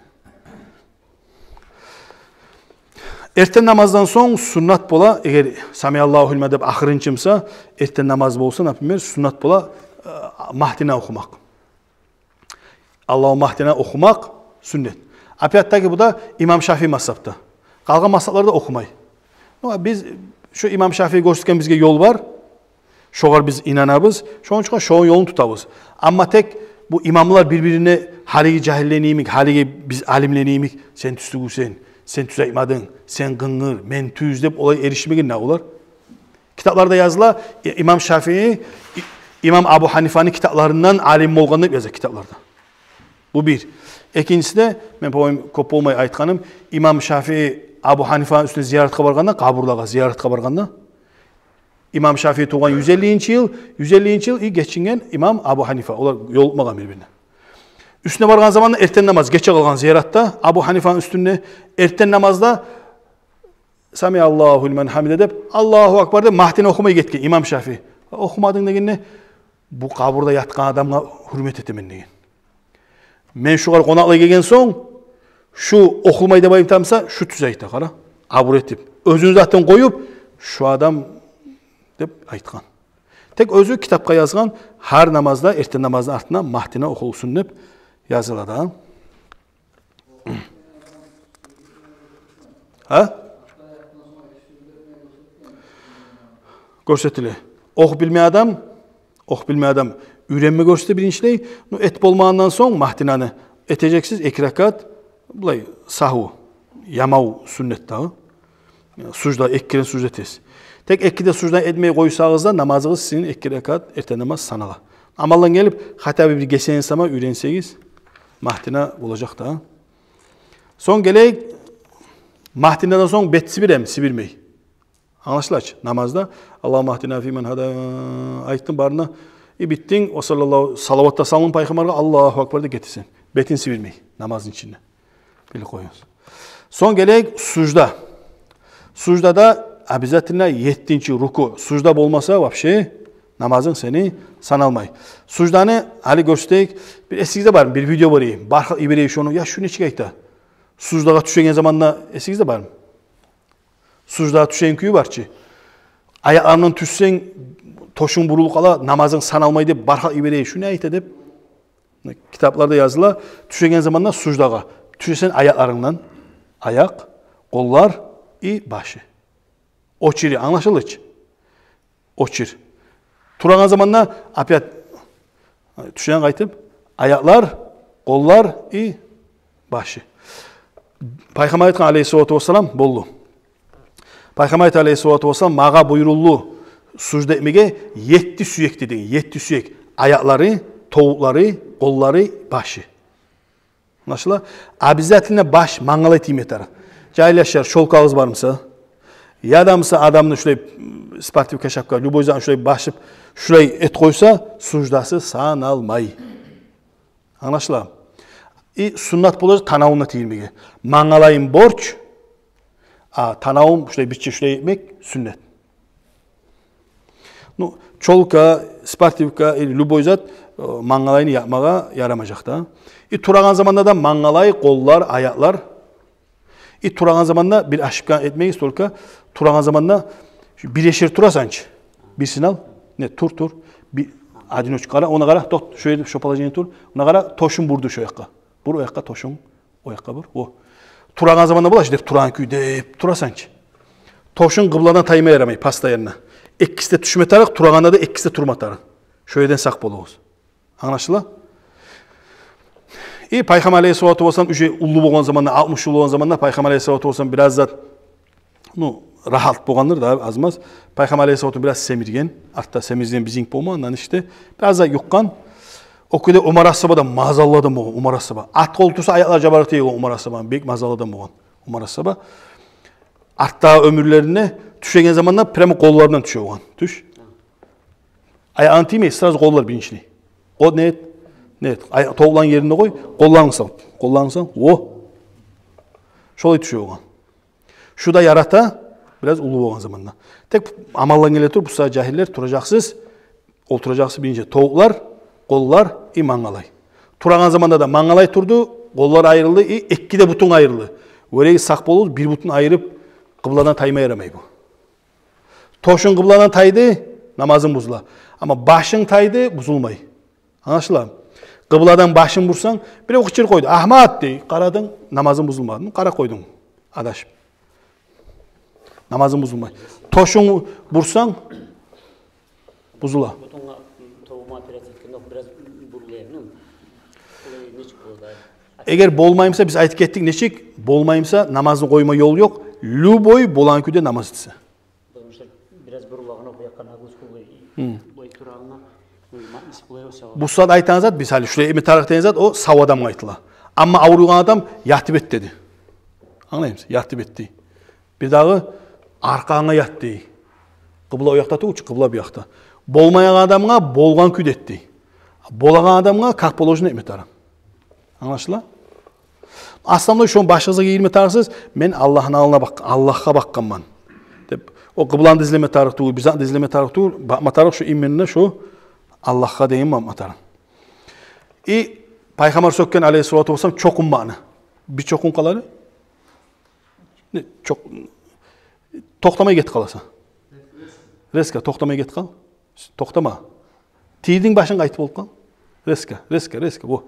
Эртен намаздан сонг суннат бола, эгер Сами Аллагьу лиман деп ахырынчы буса, эртен намаз болса, например, суннат бола, э, Магьдина охумакъ. Аллагьумма гьдина охумакъ сюннет. Опять-таки бу да имам Шафии мазгьапда. Къалгъан мазгьапларда охумай. Ну, биз, шу имам Шафии гёрсетген бизге ёл бар. Шогъар биз инанабыз. Шону учун шону ёлун тутабыз. Амма тек бу имамлар бир-бирине, гьалиги жагьиллени йимик, гьалиги биз алимлени йимик, сен тюз тюгюлсен, сен тюз айтмадынг, сен къынгыр, мен тюз деп олай эришмеген не олар. Китапларда языла, и-, имам Шафии, и-, имам Абу Гьанифаны китапларындан алим болгъан деп яза китапларда. Бу бир. Экинчиси де, мен, по-моему, кёп болмай айтгъаным, имам Шафии Абу Гьанифаны уьстюне зияратгъа баргъанда, къабурлагъа зияратгъа баргъанда, имам Шафии тувгъан юз эллинчи йыл, юз эллинчи йыл и гечинген имам Абу Гьанифа. Олар ёлукъмагъан бир-бирине. Уьстюне баргъан заманда эртен намаз, гече къалгъан зияратда, Абу Гьанифаны уьстюнде эртен намазда «Сами Аллагьу лиман гьамида» деп, «Аллагьу акбар» деп, Магьдина охумай гетген имам Шафии. «Охумадынг» дегенде, «Бу къабурда ятгъан адамгъа гьюрмет этемен», – деген. «Мен шугъар къонакълай гелген сонг, шу охулмай деп айтамса, шу тюз айта, къара, абур этип, оьзюню затын къоюп, шу адам», – деп айтгъан. Тек оьзю китапгъа язгъан, гьар намазда, эртен намазны артына «Магьдина» охулсун деп языла да. Гьа? Гёрсетиле. Охуп билмей адам, охуп билмей адам уьйренме гёрсете биринчилей. Ну, этип болмагъандан сонг Магьдинаны этежексиз эки ракат, булай, сагьву, ямав сюннет дагъы. Сужда, эки керен сужда этесиз. Тек эки де сужда этмей къойсагъыз да, намазыгъыз сизин эки ракат эртен намаз санала. Амалдан гелип, хотя бы бир гесегин сама уьйренсегиз, Магьдина болажакъ да. Сонг гелейик, Магьдинадан сонг бет сибирем, сибирмей. Англашыла чы, намазда «Аллагьумма гьдина фиман гьада» айтдынг барына, и битдинг, ва саллаллагьу, салават да салдынг Пайхаммаргъа, «Аллагьу акбар» деп гетесен. Бетин сибирмей намазны ичинде. Билип къоюгъуз. Сонг гелейик сужда. Суждада обязательно еттинчи руку. Сужда болмаса, вообще намазынг сени саналмай. Сужданы гьали гёрсетейик. Бир эсигизде бар, бир видео бар эди. Бархал йибере шону, я шу нечик айта? Суждагъа тюшеген заманда, эсигизде бармы? Суждагъа тюшеген кюю бар чы. Аякъларындан тюшсенг, тёшюнг бурулуп къала, намазынг саналмай деп бар халкъ йибере, шуну айта деп. Китапларда языла, тюшеген заманда суждагъа тюшесен аякъларынгдан, аякъ, къоллар и башы. Очередь, англашылды чы? Очередь. Турагъан заманда опять тюшеген къайтып, аякълар, къоллар и башы. Пайхаммар айтгъан, алейгьиссалату вассалам, болду. Пайхаммар айтгъан, алейгьиссалату вассалам, магъа буюрулду сужда этмеге етти сюекде деген, етти сюек: аякълары, тобукълары, къоллары, башы. Англашыла? Обязательно баш, мангалай тийме тарыкъ. Жагьил яшлар, щёлкагъыз бармыса, яда буса адамны шулай, м, спортивка, шапка, любой затны шулай башып, шулай этип къойса, суждасы саналмай. Англашыла? И суннат болажакъ танавуна тийирмеге. Мангалайым борч, а танавум шулай бирче шулай этмек суннат. Ну, чёлка, спортивка или любой зат, э, мангалайны япмагъа ярамажакъ да. И турагъан заманда да мангалай, къоллар, аякълар. И турагъан заманда бир ошибканы этмегиз, только турагъан заманда шу бир эшер турасан чы. Бирсин ал. Не, тур, тур. Бир, одиночка къара, огъар къара, токъ, шо ерде, шо положение тур. Огъар къара, тёшюнг бурду шо якъгъа. Бур о якъгъа тёшюнг. О якъгъа бур. О. Турагъан заманда бола чы деп, турагъан кюйде деп турасан чы. Тёшюнг къыбладан тайма ярамай постоянно. Экиси де тюшме тарыкъ, турагъанда да экиси де турма тарыкъ. Шо ерден сакъ болугъуз. Англашыла? И Пайхаммар алейгьиссалату вассалам уже уллу болгъан заманда, алтмыш йыл болгъан заманда Пайхаммар алейгьиссалату вассалам бираз зат, ну, рагьат болгъандыр да, аз-маз. Пайхаммар алейгьиссалату вассалам бираз семирген, артда семирген, бизинки болмагъан, ишде. Бираз зат юкъгъан. О кюйде Умар асгьаба да мазаллы адам болгъан, Умар асгьаба. Атгъа олтурса, аякълары жабарыкъ тюгюл Умар асгьабаны, бек мазаллы адам болгъан Умар асгьаба. Артдагъы оьмюрлеринде тюшеген заманда прямо къолларындан тюше болгъан. Тюш. Аякъгъа тиймей, сразу къоллар биринчилей. Къол не эт? Не эт? Аякъ, тобукъланы еринде къой, къолларынг сал. Къолларынг сал. О. Шолай тюше болгъан. Шу да ярата, бираз уллу болгъан заманда. Тек амалдан геле туруп, бу сагьат жагьиллер, туражакъсыз, олтуражакъсыз биринчи тобукълар, къоллар и мангалай. Турагъан заманда да мангалай турду, къоллар айрылды и эки де бутунг айрылды. Гёрегиз, сакъ болугъуз, бир бутун айырып, къыбладан тайма ярамай бу. Тёшюнг къыбладан тайды, намазынг бузула. Амма башынг тайды, бузулмай. Англашыла? Къыбладан башынг бурсанг, бирев къычырып къойду: «Агьмат!» — дей. Къарадынг, намазынг бузулмады. Къарап къойдунг адашып. Намазынг бузулмай. Тёшюнг бурсанг, бузула. Бутунга, тобугъума операция этгенде бираз бурула, ну. Олай нечик бола? Эгер болмаймыса, биз айтып гетдик нечик, болмаймыса, намазны къойма ёл ёкъ. Любой болагъан кюйде намаз этсе. Потому что бираз бурулагъан, о бу якъгъа нагрузка болай. Гьм. Булай турагъангъа, ну, ма-, нис болай болса. Бу сагьат айтагъан зат, биз гьали шулай этме тарыкъ деген зат, о сав адамгъа айтыла. Амма авруйгъан адам ятып эт деди. Англаймысыз? Ятып эт дей. Бирдагъы аркъангъа ят дей. Къыбла о якъда тюгюл чю, къыбла бу якъда. Болмайгъан адамгъа болгъан кюйде эт дей. Болагъан адамгъа как положено этме тарыкъ. Англашыла? Основной шону башыгъызгъа гийирме тарыкъсыз: «Мен Аллагьны алдына бакъ-, Аллагьгъа бакъгъанман», — деп. О къыбланы да излеме тарыкъ тюгюл, бир затны да излеме тарыкъ тюгюл, бакъма тарыкъ шо именно шо Аллагьгъа деген бакъма тарыкъ. И Пайхаммар сёкген, алейгьиссалату вассалам, чокъунмакъны. Бир чокъун къалады. Не, чокъ-, токътамай гетип къаласан. Резко токътамай гетип къал. Токътама. Тийдинг, башынг къайтып болуп къал. Резко, резко, резко. О.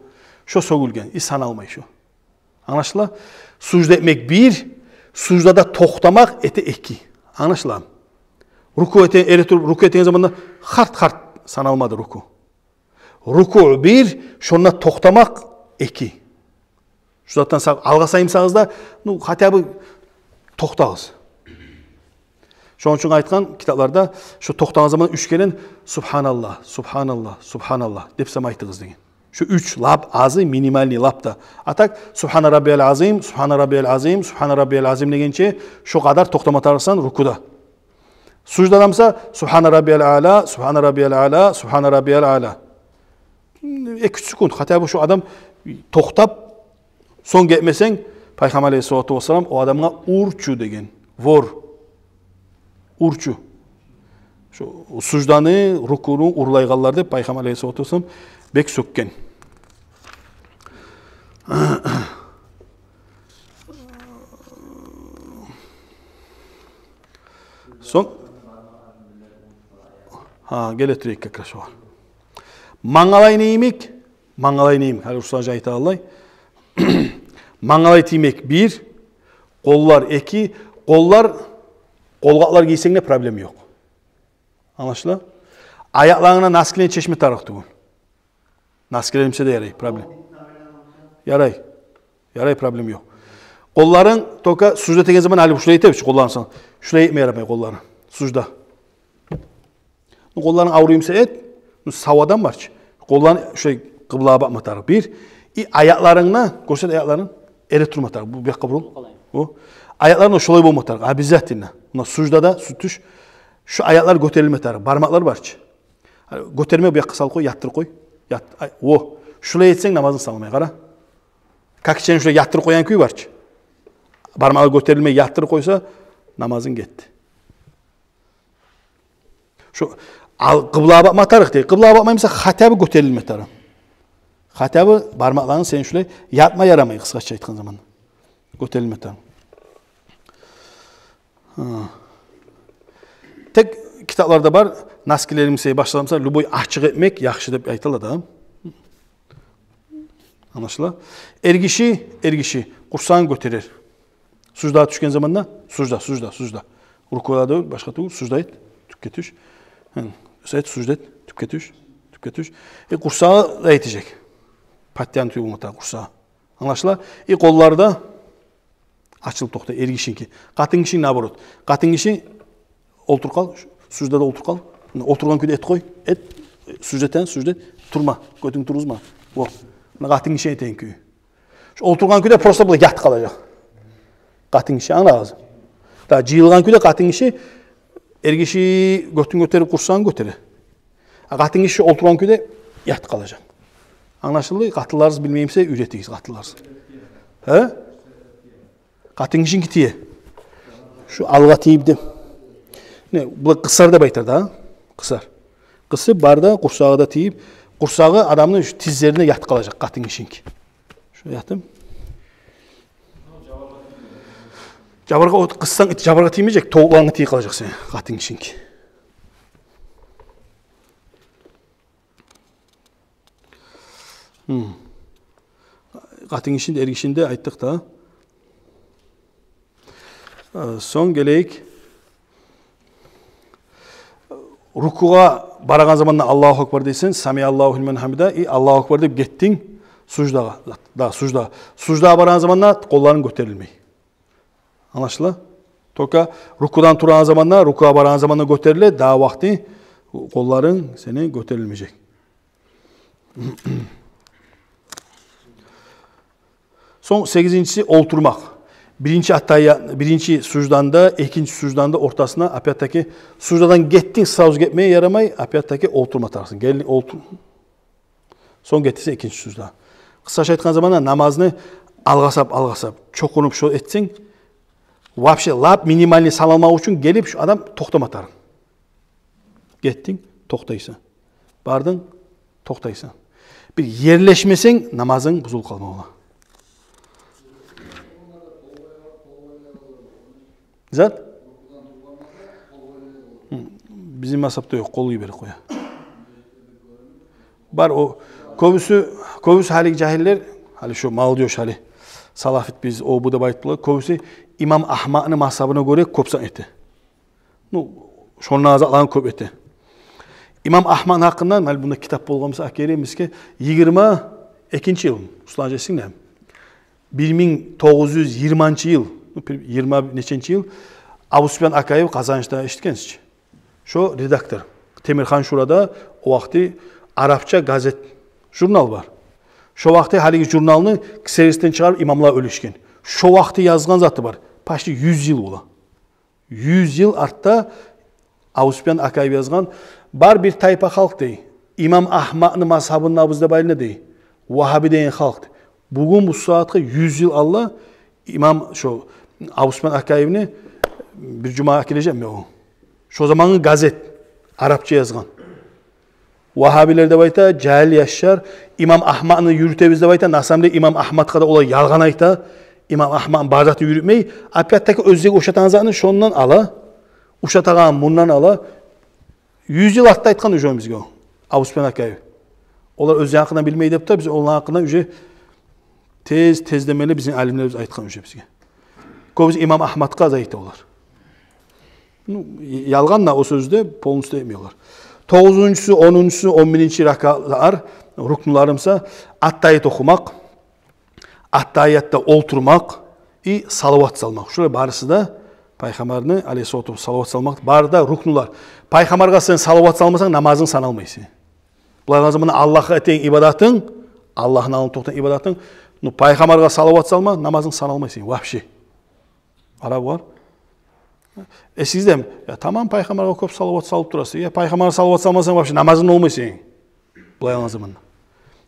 Шо сёгюлген, и саналмай шо. Англашыла? Сужда этмек бир, суждада токътамакъ эте эки. Англашыла? Руку этеген, эретуруп руку этеген заманда харт-харт саналмады руку. Руку бир, шонда токътамакъ эки. Шу затдан сакъ, алгъасаймысагъыз да, ну, хотя бы токътагъыз. Шону учун айтгъан китапларда, шо токътагъан заман уьч керен «Субгьаналлагь, субгьаналлагь, субгьаналлагь» деп сама айтыгъыз деген. Шо уьч лап азы, минимальный лап да. А так, «Субгьана раббиял азим, субгьана раббиял азим, субгьана раббиял азим» дегенче, шо къадар токътама тарыкъсан рукуда. Суждада буса «Субгьана раббиял аъла, субгьана раббиял аъла, субгьана раббиял аъла». Эки-уьч секунд, хотя бы шо адам токътап, сонг гетмесенг, Пайхаммар алейгьиссалату вассалам о адамгъа «ур чу» деген. Вор. Ур чу. Шо сужданы, рукуну урлайгъанлар деп Пайхаммар алейгьиссалату вассалам бек сёкген. Гьа, геле турайыкъ как раз шогъар. Мангалай не йимик? Мангалай не йимик? Гьали Руслан жай айтагъанлай. Мангалай тиймек бир, къоллар эки, къоллар, къолгъаплар гийсенг де проблема ёкъ. Англашыла? Аякъларынга носкилени чечме тарыкъ тюгюл. Носкилени буса да ярай, проблема. Ярай. Ярай, проблема ёкъ. Къолларынг только сужда этеген заман, гьали шулай этебиз чи къолларын, сан шулай этме ярамай къолларын. Сужда. Ну, къолларынг авруй буса эт, ну, сав адам бар чы. Къолларын шулай къыблагъа бакъма тарыкъ. Бир, и аякъларынгны, гёрсет аякъларынг, эретурма тарыкъ. Бу бу якъгъа бурул. Бу. Аякъларынг шулай болма тарыкъ. Обязательно. Муна сужда да, су-, тюш. Шу аякълар гётерилме тарыкъ. Бармакълар бар чы. Гьали гётерме, бу якъгъа салып къой, ятдырып къой. Ят-, ай, о. Шулай этсенг, намазынг салынмай, къара. Как ичен шулай ятдырып къойгъан кюй бар чы. Бармагъы гётерилмей ятдырып къойса, намазынг гетди. Шу ал-, къыблагъа бакъма тарыкъ дей. Къыблагъа бакъмай буса, хотя бы гётерилме тарыкъ. Хотя бы бармакъларынг сени шулай ятма ярамай, къысгъача айтгъан заманда. Гётерилме тарыкъ. Гьа. Тек китапларда бар, носкилерин сен башламаса, любой ачыкъ этмек яхшы деп айтыла да. Англашыла? Эргиши, эргиши къурсагъын гётерер. Суждагъа тюшген заманда, сужда, сужда, сужда. Рукугъа да башгъа тюгюл, сужда эт, тюпге тюш. Гьы, сужда эт, сужда эт, тюпге тюш, тюпге тюш. Э, къурсагъы да этежек. Подтянутый болма тарыкъ къурсагъы. Англашыла? И къоллар да ачылып токътай, эргишинки. Къатынгишинг наоборот. Къатынгиши олтуруп къал, суждада олтуруп къал. Муна олтургъан кюйде эт къой, эт, сужда этеген, сужда эт, турма, гётюнгню тургъузма. О, муна къатынгиши этеген кюй. Шу олтургъан кюйде просто булай ятып къалажакъ. Къатынгиши, англадыгъыз. Да жыйылгъан кюйде къатынгиши, эргиши гётюн гётерип, къурсагъын гётере. А къатынгиши олтургъан кюйде ятып къалажакъ. Англашылды? Къатынларыгъыз билмей буса, уьйретигиз къатынларыгъызгъа. Гьа? Къатынгишинки тие. Шу алгъа тийип де. Не, булай къысар деп айтар да, къысар. Къысып, бары да къурсагъы да тийип, къурсагъы адамны шу тизлерине ятып къалажакъ къатынгишинки. Шу ятып. Жабыргъа от-, къыссанг, жабыргъа тиймежек, тобукъларынга тийип къалажакъ сени къатынгишинки. Гьм. Къатынгишин де, эргишин де айтдыкъ да. Э, сонг гелейик. Рукугъа барагъан заманда Аллагьу акбар дейсен, «Самиаллагьу лиман гьамида», и «Аллагьу акбар» деп гетдинг суждагъа. Да, сужда. Суждагъа барагъан заманда къолларынг гётерилмей. Англашыла? Только рукудан турагъан заманда, рукугъа барагъан заманда гётериле, дагъы вакъти къолларынг сени гётерилмежек. Сонг сегизинчиси — олтурмакъ. Биринчи аттагьият, биринчи сужданы да, экинчи сужданы да ортасына, опять-таки, суждадан гетдинг, сразу гетмеге ярамай, опять-таки олтурма тарыкъсан. Гел, олтур. Сонг гетесен экинчи сужда. Къысгъача айтгъан заманда, намазны алгъасап, алгъасап, чокъунуп шо этсенг, вообще лап минимальный саналмакъ учун гелип, шу адам токътама тарыкъ. Гетдинг, токътайсан. Бардынг, токътайсан. Бир ерлешмесенг, намазынг бузулуп къалма бола. Зат? Гьм, бизин мазгьабда ёкъ, къол йиберип къоя. Бар о, кёбюсю, кёбюсю гьалиги жагьиллер, гьали шо молодёжь, гьали салафит биз, о, бу деп айтып бола, кёбюсю имам Агьмадны мазгьабына гёре кёп зат эте. Ну, шонда затланы кёп эте. Имам Агьмадны гьакъында, гьали мунда китап болгъан буса, акъ гери миске, йигирма экинчи йыл, Руслан, эсингдеми? Бир минг тогъуз юз йигирманчы йыл, ну, бир йигирма неченчи йыл, Абусупиян Акаев Къазанышда, эшитгенсиз чи. Шо редактор. Темирхан-Шурада о вакъти арапча газет, журнал бар. Шо вакъти гьалиги журналны ксероксдан чыгъарып, имамлагъа уьлешген. Шо вакъти язгъан заты бар. Почти юз йыл бола. Юз йыл артда Абусупиян Акаев язгъан. Бар бир тайпа халкъ, дей, имам Агьмадны мазгьабындабыз деп айлана, дей, вагьаби деген халкъ. Бугюн бу сагьатгъа юз йыл алда имам, шо Абусупиян Акаевни, бир жума гележекмен о. Шо замангъы газет, арапча язгъан. Вагьабилер деп айта, жагьил яшлар, имам Агьмадны юрютебиз деп айта, на самом деле имам Агьмадгъа да олар ялгъан айта, имам Агьмадны бар затын юрютмей, опять-таки оьзлеге ушатагъан затны шондан ала, ушатагъанын мундан ала, Юз йыл артда айтгъан уже бизге о Абусупиян Акаев. Олар оьзлени гьакъындан билмей деп де, биз оланы гьакъындан уже тез, тездемели бизин алимлерибиз айтгъан уже бизге. Кёбюсю имам Агьмадгъа да айта олар. Ну, ялгъан да о сёзде полностью этмей олар. Тогъузунчусу, онунчусу, он биринчи ракатлар, рукнулар буса, аттагьият охумакъ, аттагьиятда олтурмакъ и салават салмакъ. Шулар барысы да пайхаммарны, алейгьиссалату вассалам, салават салмакъ, бары да рукнулар. Пайхаммаргъа сен салават салмасанг, намазынг саналмай сени. Булай заманда Аллагьгъа этеген ибадатынг, Аллагьны алдында токътагъан ибадатынг, ну, пайхаммаргъа салават салма, намазынг саналмай сени вообще. Ара бар. Э, сиз де, я, тамам, пайхаммаргъа кёп салават салып турасыз. Я, пайхаммаргъа салават салмасанг, вообще намазынг болмай сени. Булай алгъан заманда.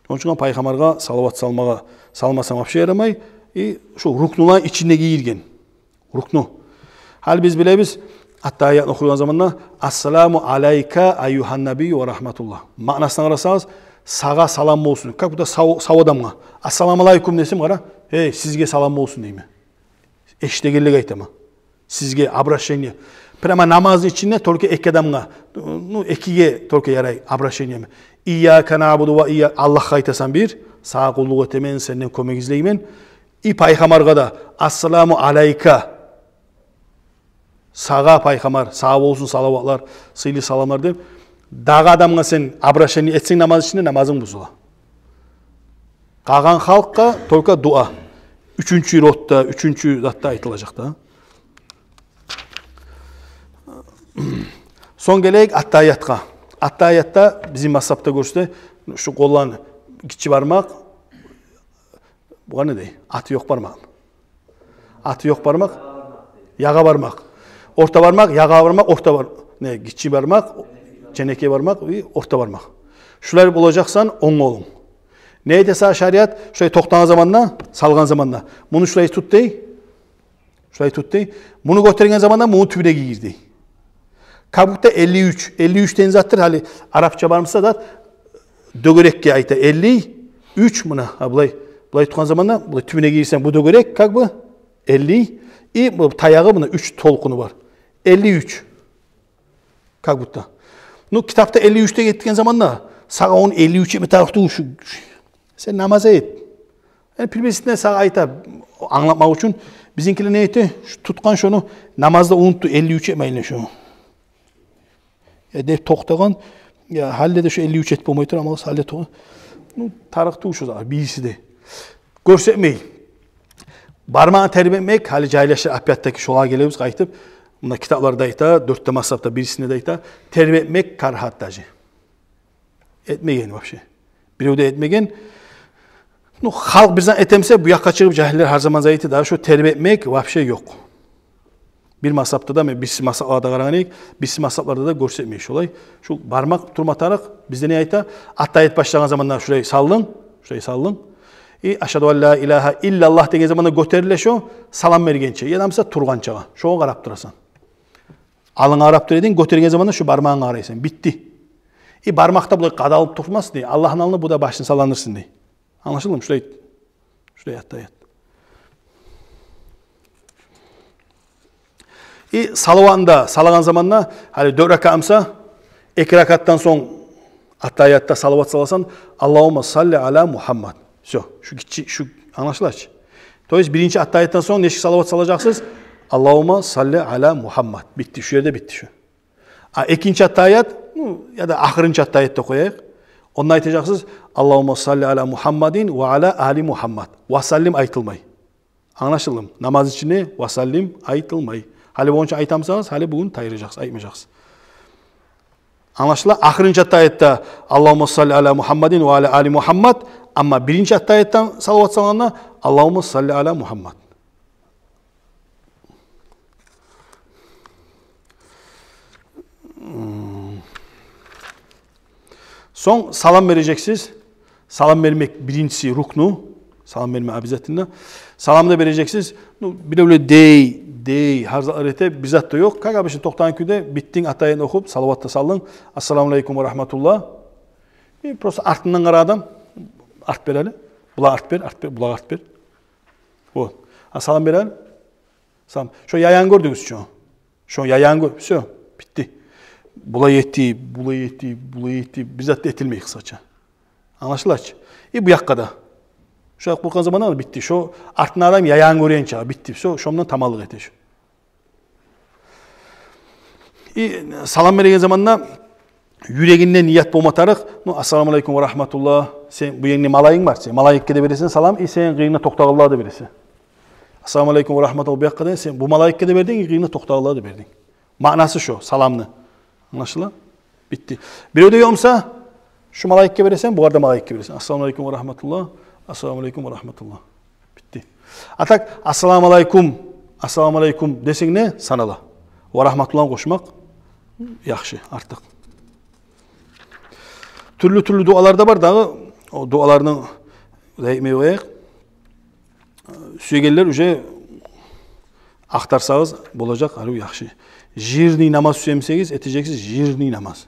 Ону учун пайхаммаргъа салават салмагъа, салмасанг, вообще ярамай. И шу рукнуланы ичине гирген. Рукну. Гьали биз билебиз, аттагьиятны охуйгъан заманда: «Ассаламу алайка айюгьан набийю ва рагьматуллагь». Маънасына къарасагъыз, сагъа салам болсун. Как будто сав, сав адамгъа. «Ассаламу алайкум» десем, къара, «Эй, сизге салам болсун» деймен. Эшитегенлик айтаман. Сизге обращение. Прямо намазны ичинде только эки адамгъа, ну, экиге только ярай обращение. «Ийяка наъбуду ва ийя-», Аллагьгъа айтасан бир, сагъа къуллукъ этемен, сенден кёмек излеймен. И пайхаммаргъа да: «Ассаламу алайка». Сагъа, пайхаммар, сагъа болсун салаватлар, сыйлы саламлар деп. Дагъы адамгъа сен обращение этсенг намаз ичинде, намазынг бузула. Къалгъан халкъгъа только дуа. Уьчюнчю ротда, уьчюнчю затда айтылажакъ да. Сонг гелейик аттагьиятгъа. Аттагьиятда бизин мазгьабда гёрсе, шу къолланы гиччи бармакъ, бугъар не дей? Аты ёкъ бармакъ. Аты ёкъ бармакъ. Ягъа бармакъ. Орта бармакъ, ягъа бармакъ, орта бар-, не, гиччи бармакъ, ченекей бармакъ и орта бармакъ. Шулай болажакъсан онг къолунг. Не эте сагъа шариат? Шулай токътагъан заманда, салгъан заманда. Муну шулай тут дей. Шулай тут дей. Муну гётерген заманда муну тюбюне гийир дей. Как будто элли уьч. Элли уьч деген затдыр, гьали арапча бар буса да, дёгерекге айта. Элли уьч муна, гьа, булай, булай тутгъан заманда, булай тюбюне гийирсенг, бу дёгерек, как бы, элли. И бу таягъы муна уьч толкъуну бар. Элли уьч. Как будто. Ну, китапда элли уьч деп гетген заманда, сагъа ону элли уьч этме тарыкъ тюгюл шу, шу. Сен намаз эт. Яни, приблизительно сагъа айта, англатмакъ учун, бизинкилер не эте? Шу тутгъан шону намазда унутду, элли уьч этмейли шу. Э, деп токътагъан, я, гьали де шу элли уьч этип болмай тура, амма гьали де токъ-, ну, тарыкъ тюгюл шу зат, бириси де. Гёрсетмей. Бармагъын тербетмек, гьали жагьиллер, опять-таки, шолагъа гелебиз къайтып. Муна китапларда айта, дёрт де мазгьабда бирисинде де айта, тербетмек карагьат даже. Этмеген вообще. Бирев де этмеген. Ну, халкъ бир зат этемсе, бу якъгъа чыгъып, жагьиллер гьар заман зат эте, даже шу тербетмек вообще ёкъ. Бир мазгьабда да, мен бириси мазгьабларда къарагъан эдик, бириси мазгьабларда да гёрсетмей шолай. Шу бармакъ турма тарыкъ, бизде не айта? Аттагьият башлагъан заманда шулай салдынг, шулай салдынг. И «Ашгьаду ан ла илагьа иллаллагь» деген заманда гётериле шу, салам бергенче, яда буса тургъанчагъа. Шогъа къарап турасан. Алынга къарап тура эдинг, гётерген заманда шу бармагъынга къарайсан. Битди. И бармакъ да булай къадалып турмас дей. Аллагьны алдында бу да башын салландырсын дей. Англашылдымы? Шулай, шулай аттагьият. И салаватны да салагъан заманда, гьали дёрт ракат буса, эки ракатдан сонг аттагьиятда салават саласан, «Аллагьумма салли аля Мухаммад». Всё, шу гиччи, шу англашыла чы. То есть биринчи аттагьиятдан сонг нечик салават салажакъсыз? «Аллагьумма салли аля Мухаммад». Битди, шу ерде битди шу. А экинчи аттагьият, ну, яда ахырынчы аттагьият деп къояйыкъ. Онда айтажакъсыз: «Аллагьумма салли аля Мухаммадин ва аля али Мухаммад». «Ва саллим» айтылмай. Англашылдымы? Намаз ичинде «ва саллим» айтылмай. Гьали болгъунча айтамысагъыз, гьали бугюн тайдыражакъсыз, айтмажакъсыз. Англашыла? Ахырынчы аттагьиятда «Аллагьумма салли аля Мухаммадин ва аля али Мухаммад», амма биринчи аттагьиятдан салават салгъанда «Аллагьумма салли аля Мухаммад». Сонг салам бережексиз. Салам бермек биринчиси рукну. Салам берме обязательно. Саламны да бережексиз. Ну, биревлер дей, дей, гьар затлар эте, бир зат да ёкъ. Как обычно, токътагъан кюйде битдинг, аттагьиятны охуп, салават да салдынг. «Ассаламу алейкум ва рагьматуллагь». И просто артындан къара адам, арт бер гьали. Булагъа арт бер, арт бер, булагъа арт бер. Вот. А салам бер гьали. Салам. Шо яягъын гёрдюгюз чю? Шо яягъын гёр-, всё, битди. Булай этип, булай этип, булай этип, бир зат да этилмей, къысгъача. Англашыла чы? И бу якъгъа да. Шо якъ болгъан заманда битди. Шо артына адам яягъын гёреген чакъы, битди. Шо, шондан таманлыкъ эте шо. И салам береген заманда юрегинде ният болма тарыкъ. Ну, ассаламу алейкум ва рахматуллагь. Сен, бу еринде малайик бар, сен малайикге де бересен салам, и сен къырыйынгда токътагъанлагъа да бересен. Ассаламу алейкум ва рахматуллагь, бу якъгъа да, сен бу малайикге де бердинг, и къырыйынгда токътагъанлагъа да бердинг. Маънасы шо саламны. Англашыла? Битди. Бирев де ёкъ буса, шу малайикге бересен, бугъар да малайикге бересен. Ассаламу алейкум ва рахматуллагь, ассаламу алейкум ва рахматуллагь. Битди. А так, ассаламу алейкум, ассаламу алейкум десенг де санала. Ва рахматуллагьны къошмакъ яхшы, артыкъ. Тюрлю-тюрлю дуалар да бар дагъы. О дуаланы да этмей къояйыкъ. Сюегенлер уже ахтарсагъыз болажакъ, арив, яхшы. Жирный намаз сюемисегиз, этежексиз жирный намаз.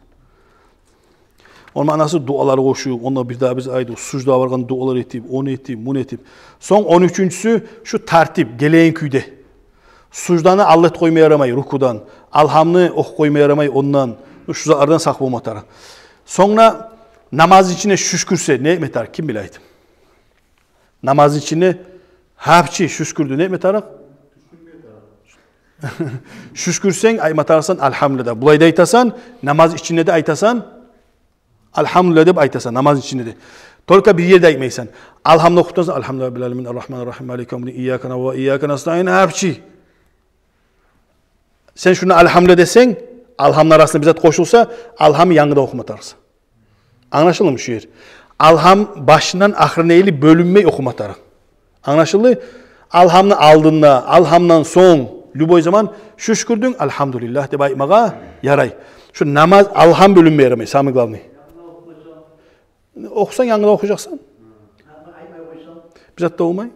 Ону маънасы дуалар къошуп, онда бир дагъы биз айтдыкъ, суждагъа баргъан дуалар этип, ону этип, муну этип. Сонг он уьчюнчюсю шу тартип, гелеген кюйде. Сужданы алда этип къойма ярамай рукудан, алгьамны охуп къойма ярамай ондан, шу затлардан сакъ болма тарыкъ. Сонг да намаз ичинде шюшкюрсе, не этме тарыкъ, ким биле айтып? Намаз ичинде гьапчи шюшкюрдю, не этме тарыкъ? Шюшкюрсенг, айтма тарыкъсан альгьамдулиллагь деп. Булай да айтасан, намаз ичинде де айтасан, альгьамдулиллагь деп айтасан намаз ичинде де. Только бир ерде айтмайсан. Алгьамны охуп турасан, альгьамдулиллагьи раббиль алямин, аррахманир рахим, малики явмиддин, ийяка наъбуду ва ийяка настаин, гьапчи. Сен шуну альгьамдулиллагь десенг, алгьамны арасына бир зат къошулса, алгьамны янгыдан охума тарыкъсан. Англашылдымы шу ер? Алгьам башындан ахырына ерли бёлюнмей охума тарыкъ. Англашылды? Алгьамны алдында, алгьамдан сонг, любой заман шюшкюрдюнг, альгьамдулиллагь деп айтмагъа ярай. Шу намаз, алгьам бёлюнме ярамай, самый главный. Охусанг, янгыдан охужакъсан. Бир зат да болмай.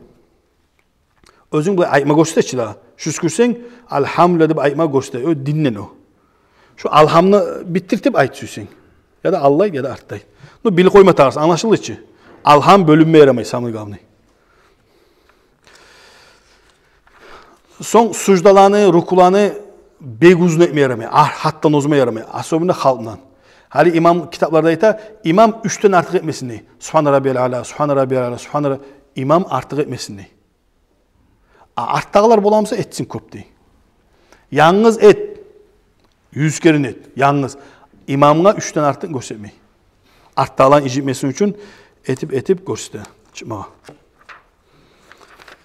Оьзюнг булай айтма гёрсете чи дагъы. Шюшкюрсенг, альгьамдулиллагь деп айтма гёрсете. О динден о. Шу алгьамны битдиртип айт сюйсенг. Я да алда айт, я да артда айт. Ну, билип къойма тарыкъсан, англашылды чы. Алгьам бёлюнме ярамай, самый главный. Сонг суждаланы, рукуланы бек узун этме ярамай, а, гьатдан озма ярамай, особенно халкъдан. Гьали имам китапларда айта, имам уьчден артыкъ этмесин дей. Субгьана раббияль аъла, субгьана раббияль аъла, субгьана ра-, имам артыкъ этмесин дей. А артдагъылар боламыса, этсин кёп дей. Янгыз эт. Юз керен эт. Янгыз. Имамгъа уьчден артыкъ гёрсетмей. Артдагъыланы инжитмесин учун этип-этип гёрсете. Чыкъмагъа.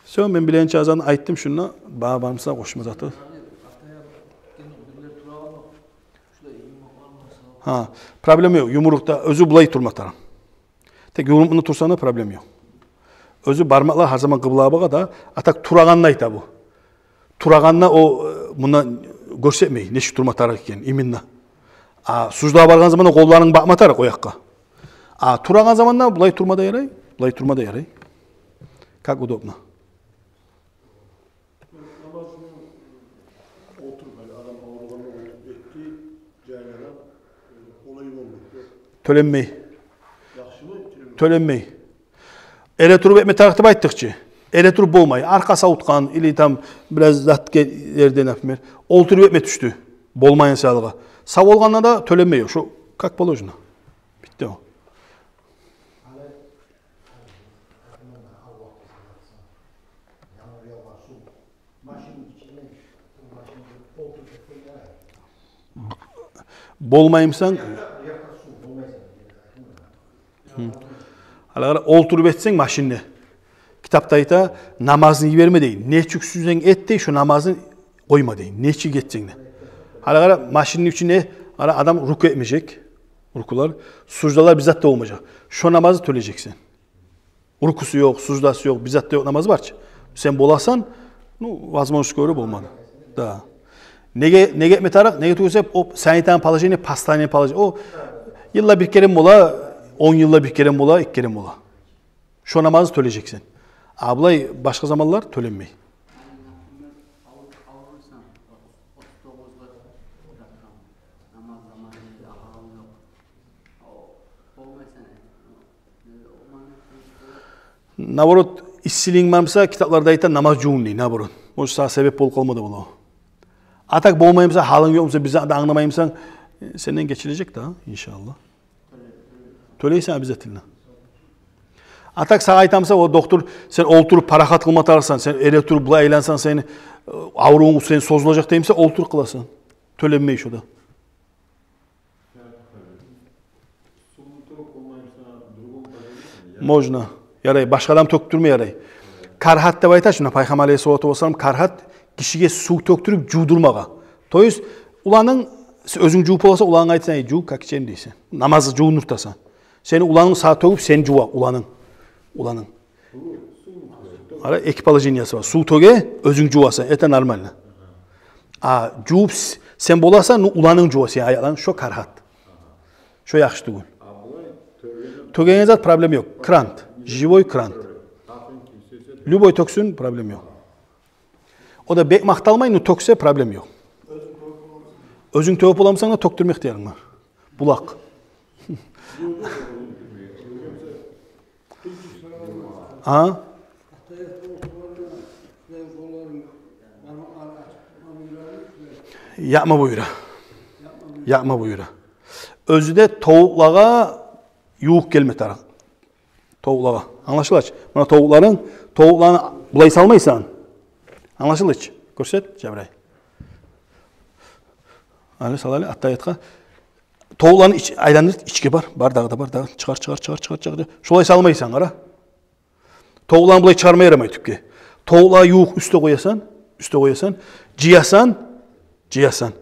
Всё, мен билегенче азаны айтдым шунда. Ба-, бармыса къошма заты? Гьа, проблема ёкъ. Юмурукъда оьзю булай турма тарыкъ. Тек юмурукъ мунда турса да проблема ёкъ. Оьзю бармакълар гьар заман къыблагъа багъа да, а так турагъанны айта бу. Турагъанда о, э, мунда гёрсетмей, нечик турма тарыкъ экен, именно. А суждагъа баргъан заманда къолларынг бакъма тарыкъ о якъгъа. А турагъан заманда булай турма да ярай, булай турма да ярай. Как удобно. Намазны олтуруп, гьали адам авругъанда олтуруп этди, жайланып, олай болмай. Тёленмей. Яхшымы? Тёленмей. Тёленмей. Эретуруп этме тарыкъ деп айтдыкъ чы. Эретуруп болмай. Аркъасы авуртгъан или там бираз зат ке-, ерде, например, олтуруп этме тюшдю. Болмайгъан саялы. Сав болгъанда да тёленмей. Шо как положено. Битди о. Болмаймысан? Гьали къара, олтуруп этсенг машинде. Китапда айта, намазны йиберме дей. Нечик сюйсенг эт дей, шо намазны къойма дей. Нечик этсенг де. Гьали къара, машинни ичинде, къара, адам руку этмежек. Рукулар, суждалар, бир зат да болмажакъ. Шо намазны тёлежексен. Рукусу ёкъ, суждасы ёкъ, бир зат да ёкъ, намаз бар чы. Сен боласан, ну, возможность гёре болмады. Да. Неге, неге этме тарыкъ, неге тюгюл десе, о сен айтагъан положение, постоянный положение. О йылда бир керен бола, он йылда бир керен бола, эки керен бола. Шо намазны тёлежексен. А булай башгъа заманлар тёленмей. Наоборот, иссилигинг бармыса, китапларда айта, намаз жувун дей, наоборот. Может, сагъа себеп болуп къалма да бола. А так болмаймыса, гьалынг ёкъмуса, бир зат да англамаймысан, Сенден гечилежек да, иншааллагь. Тёлейсен обязательно. А так сагъа айтамса, о доктор, сен олтуруп парахат къылма тарыкъсан, сен эретуруп булай айлансанг, сени, э, аврувунг сен созулажакъ деймсе, олтуруп къыласан. Тёленмей шо да. Можно. Ярай, башгъа адам тёкдюрме ярай. Карагьат деп айта шуна Пайхаммар алейгьиссалату вассалам, карагьат гишиге сув тёкдюрюп жувдурмагъа. То есть, уланынг, сен оьзюнг жувуп боласан, уланынга айтасан: «Эй, жув, как ичейим», — дейсен. Намаз жувундуртасан. Сени уланынг сагъа тёгюп, сен жува уланынг. Уланынг. Ара эки положениясы бар. Сув тёге, оьзюнг жувасан, это нормально. А жувуп с-, сен боласан, ну, уланынг жува сени аякъларынг, шо карагьат. Шо яхшы тюгюл. Тёгеген зат проблема ёкъ. Крант. Живой крант. Любой тёксюн, проблема ёкъ. О да бек макъталмай, ну, тёксе, проблема ёкъ. Оьзюнг тёгюп боламысан да, тёкдюрме ихтиярынг бар. Булакъ. А? Япма буюра. Япма буюра. Оьзю де товукълагъа ювукъ гелме тарыкъ. Товукълагъа. Англашыла чы? Муна товукъларынг, товукъланы булай салмайсан. Англашыла чы? Гёрсет, Жабрайыл. Гьали сал гьали, аттагьиятгъа. Товукъланы ич-, айландыр, ичге бар. Бар дагъы да, бар дагъы. Чыгъар, чыгъар, чыгъар, чыгъар, чыгъар. Шолай салмайсан, къара. Товукъланы булай чыгъарма ярамай тюпге. Товукъланы ювукъ уьстге къоясан, уьстге къоясан, жыясан, жыясан.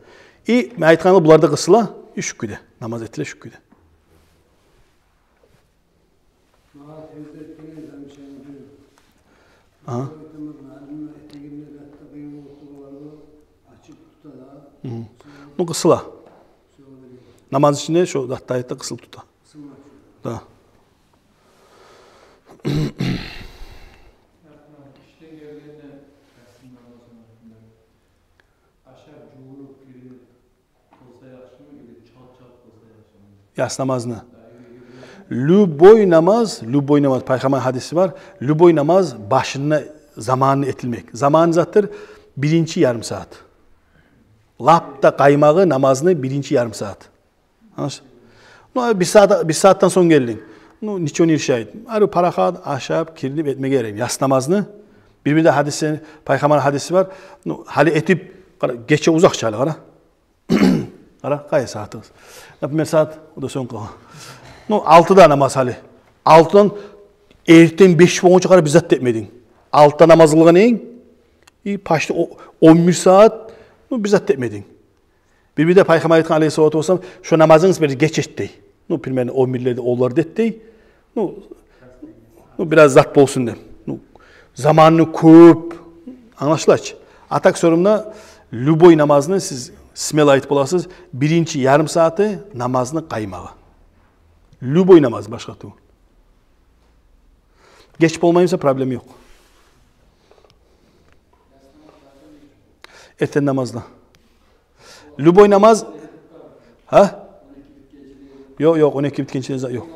И мен айтгъанлы булар да къысыла, и шо кюйде. Намаз этиле шо кюйде. Агьа. Ну, къысыла. Намаз ичинде шо зат да айтды, къысылып тута. Да. Яс намазны. Любой намаз, любой намаз, Пайхаммар гьадиси бар, любой намаз башында заманы этилмек. Заманы затдыр биринчи ярым сагьат. Лап да къаймагъы намазны биринчи ярым сагьат. Англашдынг? Ну, бир сагьат, бир сагьатдан сонг гелдинг. Ну, ничего не решает. Гьали парахат ашап, киринип этмеге ярай яс намазны. Бир-бирде гьадиси, Пайхаммар гьадиси бар. Ну, гьали этип, къара, гече узакъ чы гьали, къара. Къара, къайсы сагьатыбыз? Например, сагьат, о да сонг къала. Ну, алтыда намаз гьали. Алтыдан эртен беш болгъунча къадар бир зат да этмединг. Алтыда намаз къылгъан эдинг, и почти о-, он бир сагьат, ну, бир зат да этмединг. Бир-бирде Пайхаммар айтгъан, алейгьиссалату вассалам, шо намазынгны бир геч эт дей. Ну, примерно, он бирлерде, онларда эт дей. Ну, ну, бираз зат болсун деп. Ну, заманы кёп. Англашыла чы? А так сорумда любой намазны сиз смело айтып боласыз, биринчи ярым сагьаты намазны къаймагъы. Любой намаз, башгъа тюгюл. Геч болмаймыса, проблема ёкъ. Эртен намазда. Любой намаз. Гьа? Ёкъ, ёкъ, он эки битгенче зат ёкъ.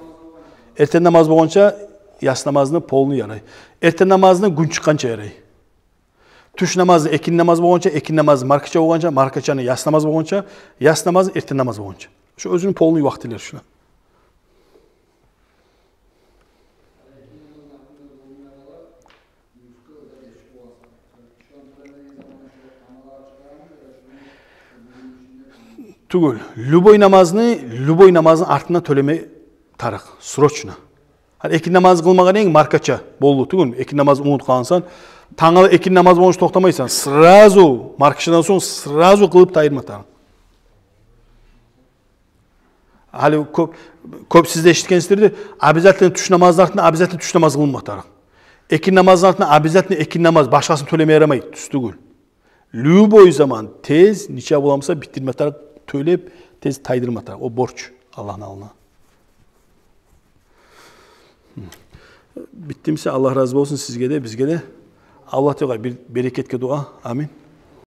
Эртен намаз болгъанча яс намазны полный ярай. Эртен намазны гюн чыкъгъанча ярай. Тюш намазны экинни намаз болгъанча, экинни намаз маркача болгъанча, маркачаны яс намаз болгъанча, яс намаз эртен намаз болгъанча. Шо оьзюню полный вакътилери шулар. Тюгюл. Любой намазны, любой намазны артына тёлеме тарыкъ. Срочно. Гьали экинни намаз къылмагъан эдинг маркача. Болду, тюгюлмю? Экинни намаз унутуп къалгъансан. Тангала экинни намаз болгъунча токътамайсан. Сразу, маркачадан сонг сразу къылып тайдырма тарыкъ. Гьали кёп, кёп сиз де эшитгенсиздир де, обязательно тюш намазны артына обязательно тюш намаз къылынма тарыкъ. Экинни намазны артына обязательно экинни намаз, башгъасын тёлеме ярамай, тюз тюгюл. Любой заман тез, нече боламыса, битдирме тарыкъ, тёлеп, тез тайдырма тарыкъ. О борч Аллагьны алдына. Битдимисе, Аллагь рази болсун сизге де, бизге де. Аллагь тюгюл, бир берекетге дуа. Амин.